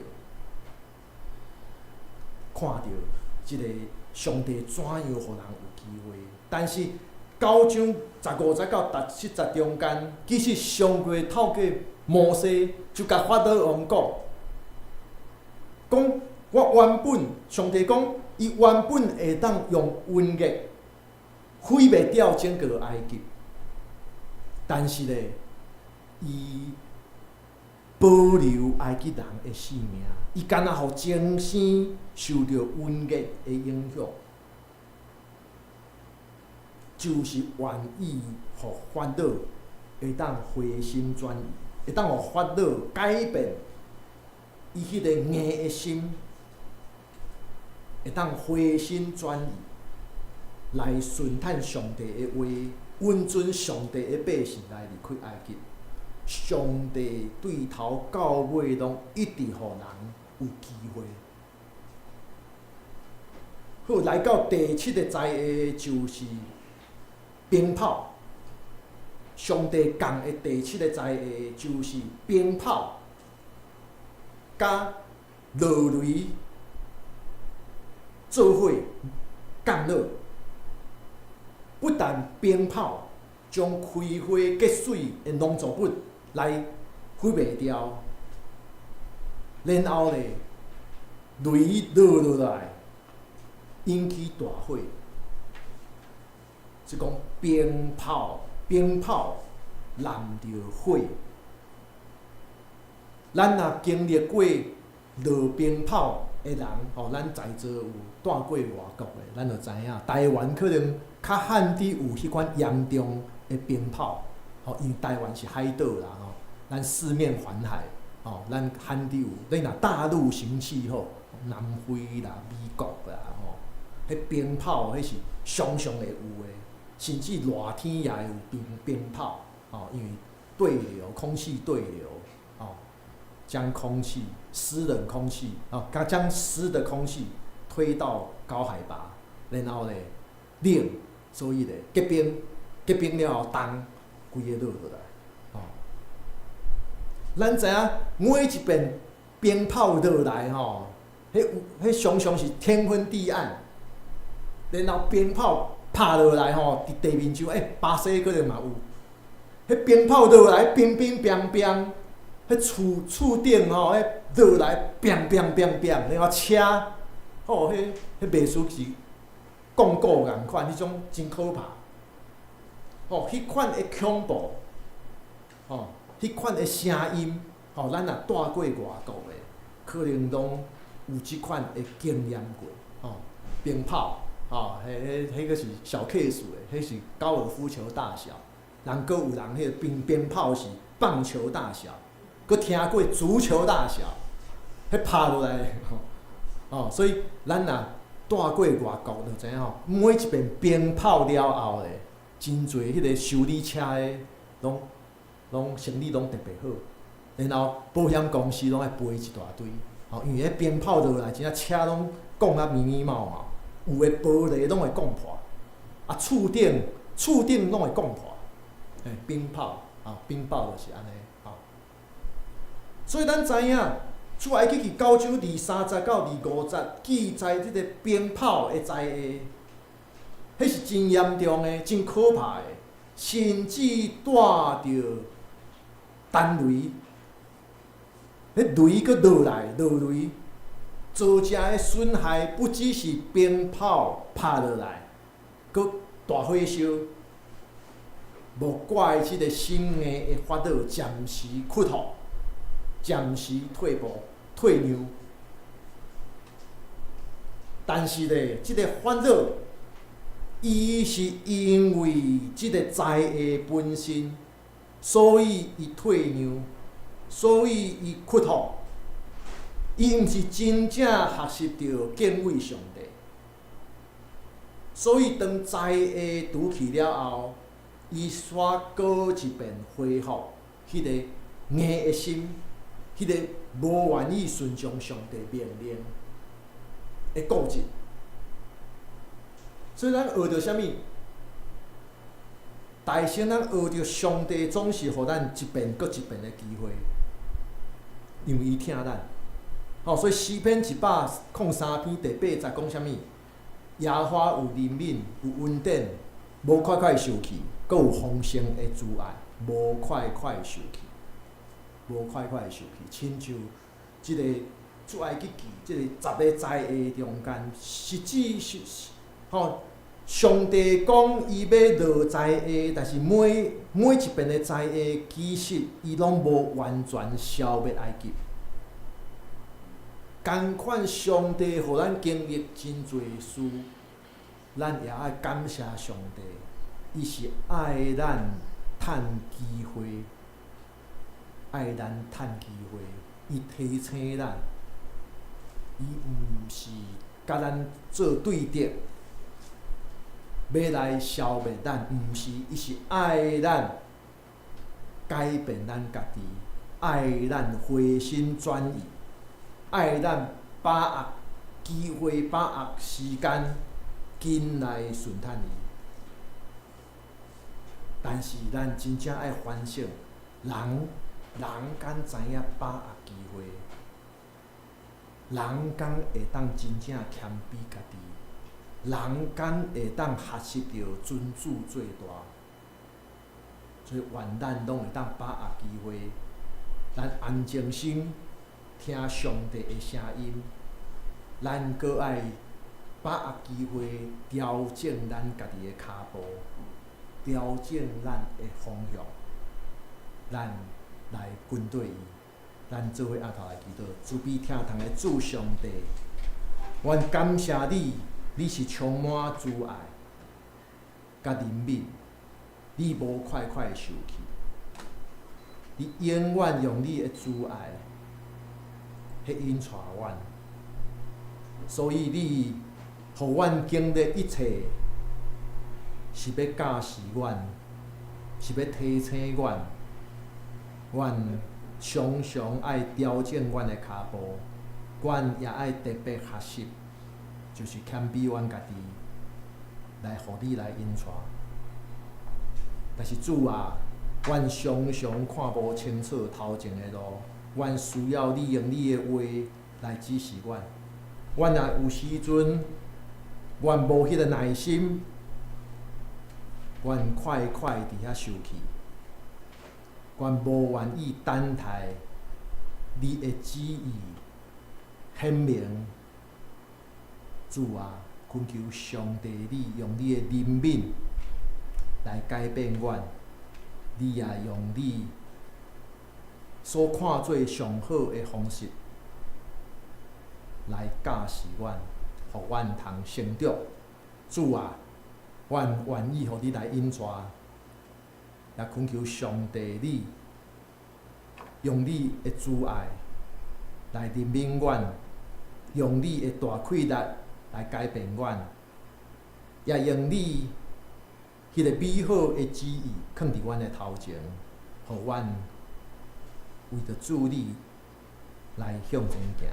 看著這個上帝怎樣予人有機會。但是九章十五節到十七節中間，其實上帝透過摩西就共法老王講，講我原本上帝講，伊原本會當用瘟疫毀滅掉整個埃及，但是咧，伊保留埃及人的性命，伊干焦予全省受著瘟疫的影響，就是願意予法老會當回心轉意，會當予法老改變伊彼个硬的心，會當回心轉意來順趁上帝的話，允准上帝的百姓來離開埃及。上帝對頭到尾攏一直予人有機會。好，來到第七個災禍就是冰雹。上帝降的第七個災禍就是冰雹，佮落雷做伙降落。不但冰雹將開花結穗的農作物來毀滅掉，然後咧雷落落來，引起大火。是講冰雹，冰雹攬著火。咱若經歷過落冰雹的人，吼，咱在座有蹛過外國的，咱就知影，台灣可能較罕佇有彼款嚴重的冰雹，吼，因為台灣是海島啦，吼，咱四面環海，吼，咱罕佇有。你若大陸型氣候，南非啦、美國啦，吼，彼冰雹彼是常常會有的，甚至熱天也會有冰雹，吼，因為對流，空氣對流，吼，將空氣濕冷空氣，哦，將濕的空氣推到高海拔，然後咧冷，所以咧結冰，結冰了後凍，規个落落來，吼。咱知影每一遍冰雹落來吼，彼彼常常是天昏地暗，然後冰雹拍落來吼，佇地面上，欸，巴西可能嘛有，彼冰雹落來冰冰冰冰，彼厝厝頂吼，彼落來砰砰砰砰，然後車，吼，彼彼袂輸是鋼骨仝款，彼種真可怕。吼，彼款的恐怖，吼，彼款的聲音，吼，咱若蹛過外國的，可能攏有這款的經驗過，吼，冰炮，吼，彼彼彼個是小 case 的，彼是高爾夫球大小，人閣有人彼個冰炮是棒球大小，閣聽過足球大小，彼拍落來，吼，所以咱若蹛過外國就知影吼，每一遍冰炮了後咧，真濟彼個修理車的，攏攏生理攏特別好，然後保險公司攏愛賠一大堆，吼，因為彼冰炮落來，真正車攏摃啊密密麻麻，有的玻璃攏會摃破，啊，厝頂厝頂攏會摃破，欸，冰炮啊，冰雹就是按呢，吼。所以咱知影，出埃及記九章二三節到二五節記載這個冰雹的災禍，彼是真嚴重的、真可怕的，甚至帶著彈雷，彼雷閣落來，落雷，造成的損害不只是冰炮拍落來，閣大火燒，無怪這個心硬的法老暫時屈服，暫時退步、退讓。但是咧，這個法老伊是因為這个災禍本身，所以伊退讓，所以伊屈服。伊毋是真正學習著敬畏上帝。所以當災禍拄去了後，伊煞閣一遍恢復彼個硬的心，彼個無願意順從上帝命令的固執。所以咱學著啥物？大先咱學著上帝總是予咱一遍閣一遍的機會，因為伊疼咱。吼，所以詩篇103篇第八節講啥物？耶和華有憐憫，有恩典，無快快受氣，閣有豐盛的慈愛，無快快受氣，無快快受氣。親像這个出埃及記，這个十个災禍中間，實際是吼，上帝講伊欲落災禍，但是每每一遍的災禍，其實伊攏無完全消滅埃及。仝款上帝予咱經歷真濟事，咱也愛感謝上帝，伊是愛咱趁機會，愛咱趁機會，伊提醒咱，伊毋是共咱做對敵，欲來消滅咱，毋是，伊是愛咱改變咱家己，愛咱回心轉意。愛咱把握機會，把握時間，緊來順趁伊。但是咱真正愛反省，人人敢知影把握機會？人敢會當真正謙卑家己？人敢會當學習著尊主做大？所以願咱攏會當把握機會，咱安靜心聽上帝的聲音，咱閣愛把握機會調整咱家己的跤步，調整咱的方向，咱來跟綴伊。咱做伙阿頭來祈禱，慈悲疼痛的主上帝，阮感謝你，你是充滿慈愛、佮憐憫，你無快快受氣，你永遠用你的慈愛去引帶阮，所以你予阮經歷一切，是欲教示阮，是欲提醒阮，阮常常愛調整阮的跤步，阮也愛特別學習，就是謙卑阮家己，來予你來引帶。但是主啊，阮常常看無清楚頭前的路，阮需要你用你的話來指示阮。阮若有時陣，阮無彼个耐心，阮快快佇遐受氣，阮無願意等待你的旨意顯明。主啊，懇求上帝，你用你的憐憫來改變阮，你也用你所看做上好的方式來教示阮，予阮通成長。主啊，阮願意予你來引帶，也懇求上帝你用你的慈愛來憐憫阮，用你的大氣力來改變阮，也用你彼個美好的旨意囥佇阮的頭前，予阮為著主你來向前行。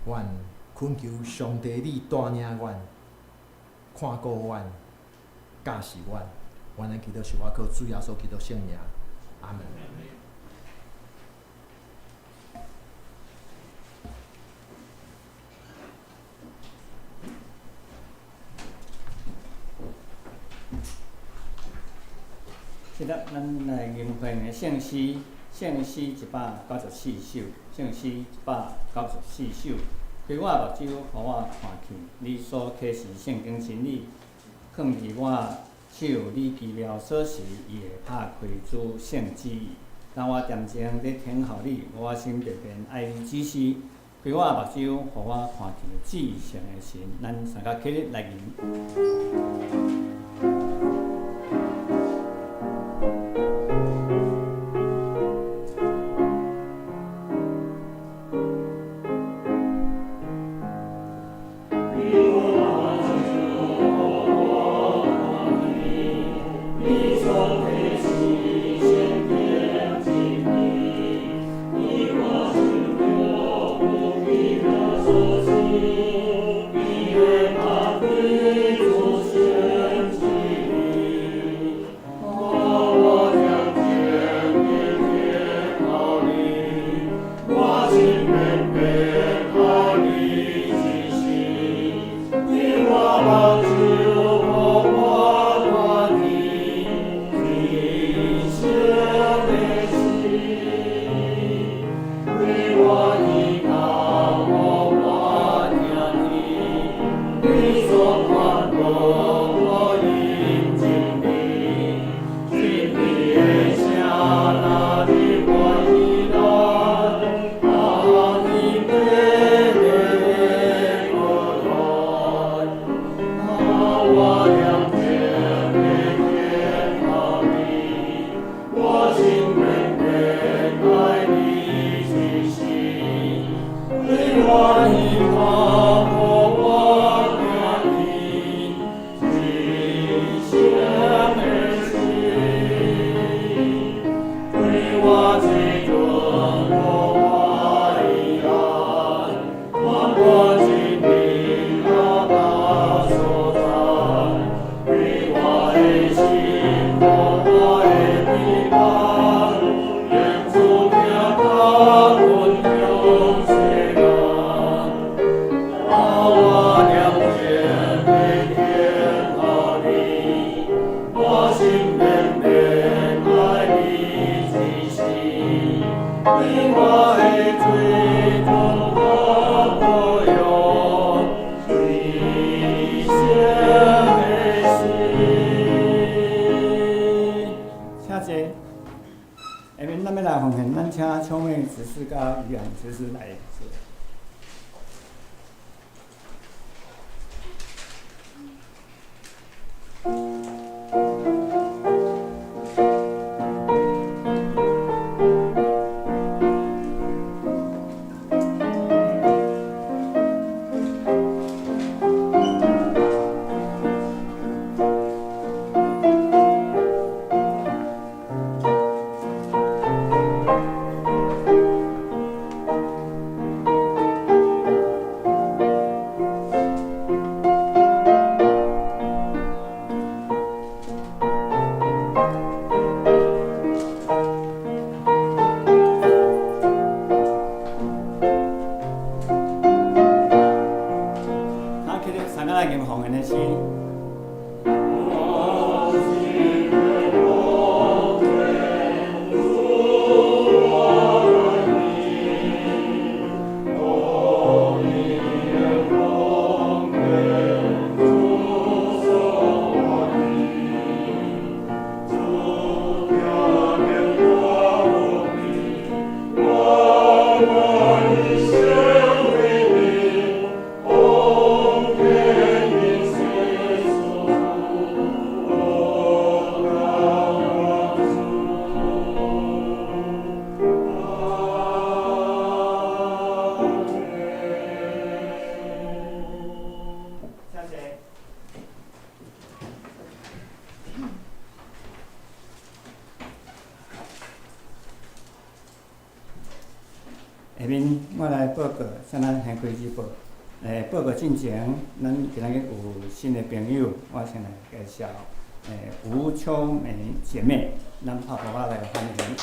阮懇求上帝你帶領阮，看顧阮，教示阮。阮的祈禱是我靠主耶穌基督聖名，阿門。這粒咱來吟誦的聖詩，聖詩194首，聖詩194首。開我目睭，予我看見你所啟示聖經真理，囥佇我手，你奇妙所時，伊會拍開主聖旨意。當我恬靜咧聽候你，我心便便愛你指示。開我目睭，予我看見至聖的神。咱三個起立來吟。下面我來報告，啥咱先開始報。報告進前，咱今仔日有新的朋友，我先來介紹。吳秋梅姐妹，咱拍鼓仔來歡迎。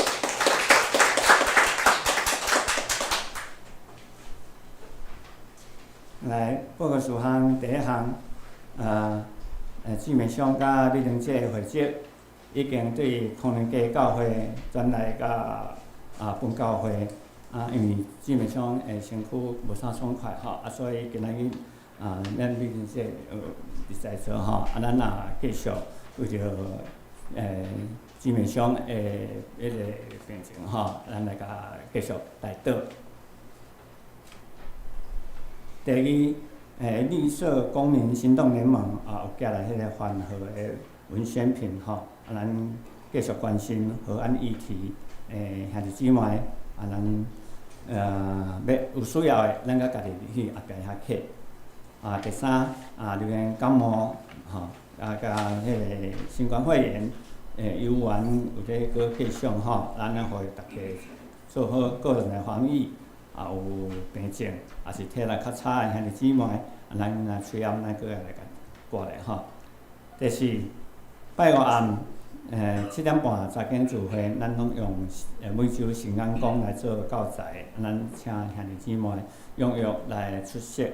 來報告事項，第一項，姊妹商佮美玲姐的會籍已經對康寧街教會轉來到本教會。因為姊妹商的身軀無啥爽快吼，所以今仔日咱美玲姐佇在座吼，咱也繼續為著姊妹商的彼個病情吼，咱來共繼續代禱。第二，綠色公民行動聯盟啊，有寄來彼个環河的文宣品吼，啊，咱繼續關心河岸議題，兄弟姊妹，啊，咱欲有需要的，咱閣家己去後壁遐揢。啊，第三，啊，流行感冒，吼，啊，佮彼个新冠肺炎，猶原有咧閣繼續吼，咱愛予逐家做好個人的防疫，啊，有病症，抑是體力較差的兄弟姊妹，啊，咱若喙罨咱閣愛來共掛咧吼。第四，拜五暗，7點半查經聚會，咱攏用每週聖言講來做教材，咱請兄弟姊妹踴躍來出席。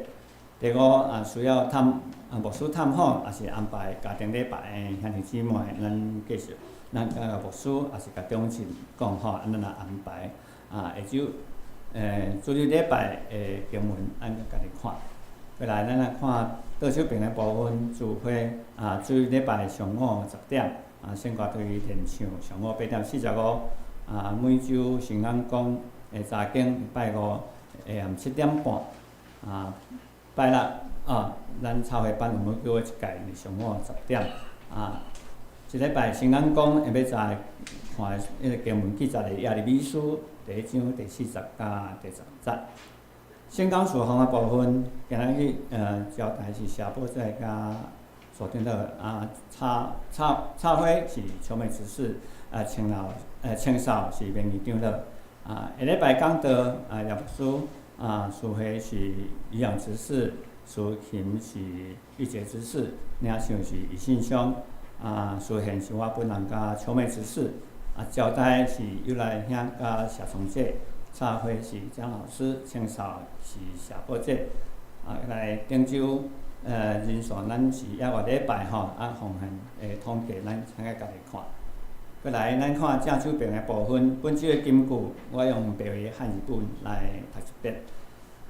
第五啊，需要探啊牧師探訪，抑是安排家庭禮拜的兄弟姊妹，咱繼續，咱佮牧師抑是共長執講吼，啊，咱來安排。啊，下晝主日禮拜的經文，咱家己看。過來，咱來看倒手邊的部分聚會，啊，主日禮拜上午10點，啊，聖歌隊練唱上午8點45，啊，每週聖言講的查經拜五下暗7點半，啊。拜六啊，咱插花班有每個月一屆，是上午10點。啊，這禮拜聖言講下欲再看彼个經文記載的耶利米書第一章第四節佮第十節。聖工事奉的部分，今仔日交代是謝寶仔佮蘇長老啊，插花是秋美執事，啊，清掃是明義長老。啊，下禮拜講道啊，葉牧師。啊，淑慧是營養執事，淑琴是御節執事，領袖是余信雄，啊，淑賢是我本人佮秋美執事，啊，招待是尤來兄佮謝松姐，插花是張老師，清掃是謝寶姐，啊，來頂週人數咱是猶外禮拜吼，啊，奉獻的統計咱請個家己看。過來，咱看正手邊的部分，本周的金句，我用白話漢字本來讀一遍。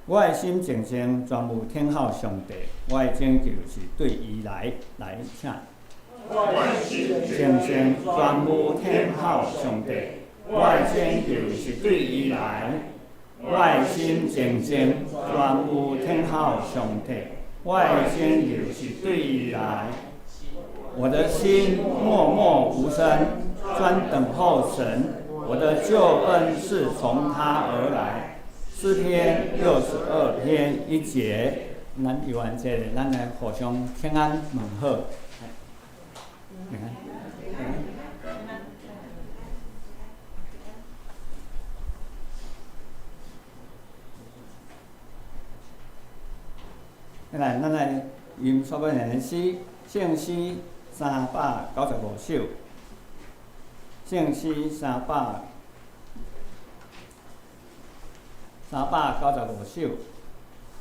我的心靜靜，專務等候上帝，我的拯救是對伊來，來，請。我的心靜靜，專務等候上帝，我的拯救是對伊來。我的心靜靜，專務等候上帝，我的拯救是對伊來。我的心默默無聲，專等候神，我的救恩是從他而來。詩篇62篇1節，咱有完這个，咱來互相請安問好。平安。來，咱來吟所羅門的詩，聖詩395首，聖詩395首。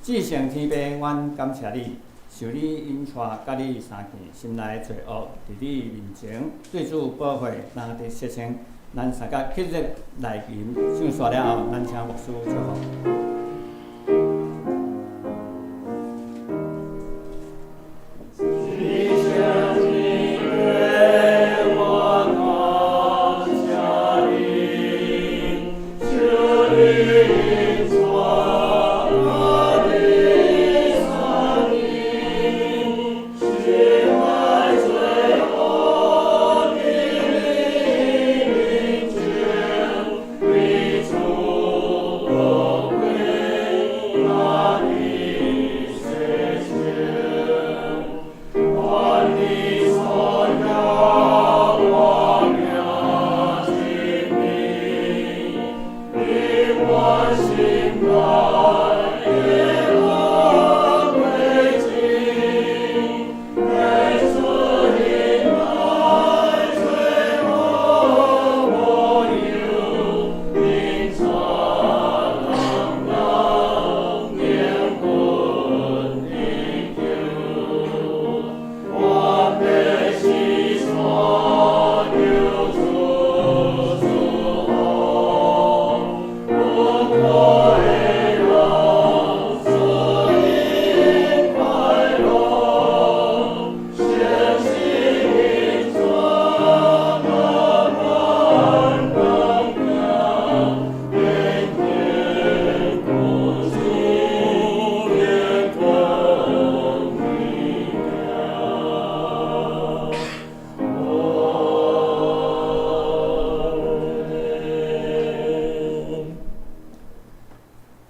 至聖天父，阮感謝你，受你引帶，佮你相見，心內罪惡佇你面前，對主寶血若得洗清，咱三甲起立來吟，唱煞了後，咱請牧師祝福。 主。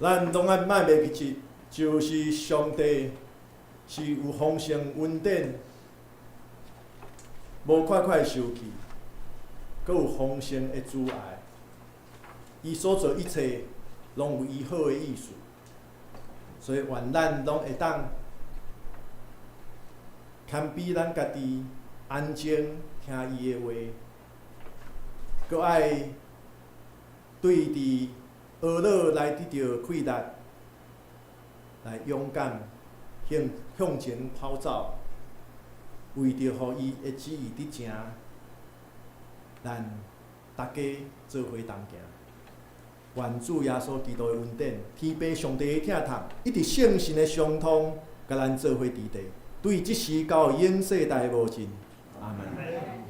咱攏愛莫袂記得，就是上帝是有豐盛恩典，無快快受氣，閣有豐盛的慈愛。伊所做一切，攏有伊好的意思。所以願咱攏會當謙卑咱家己，安靜聽伊的話，閣愛對佇呵咾來得著氣力，來勇敢向前跑走，為著予伊的旨意得成，咱大家做伙同行。願主耶穌基督的恩典、天父上帝的疼痛，以及聖神的相通，共咱做伙佇佇，對這時到永世代無盡。阿門。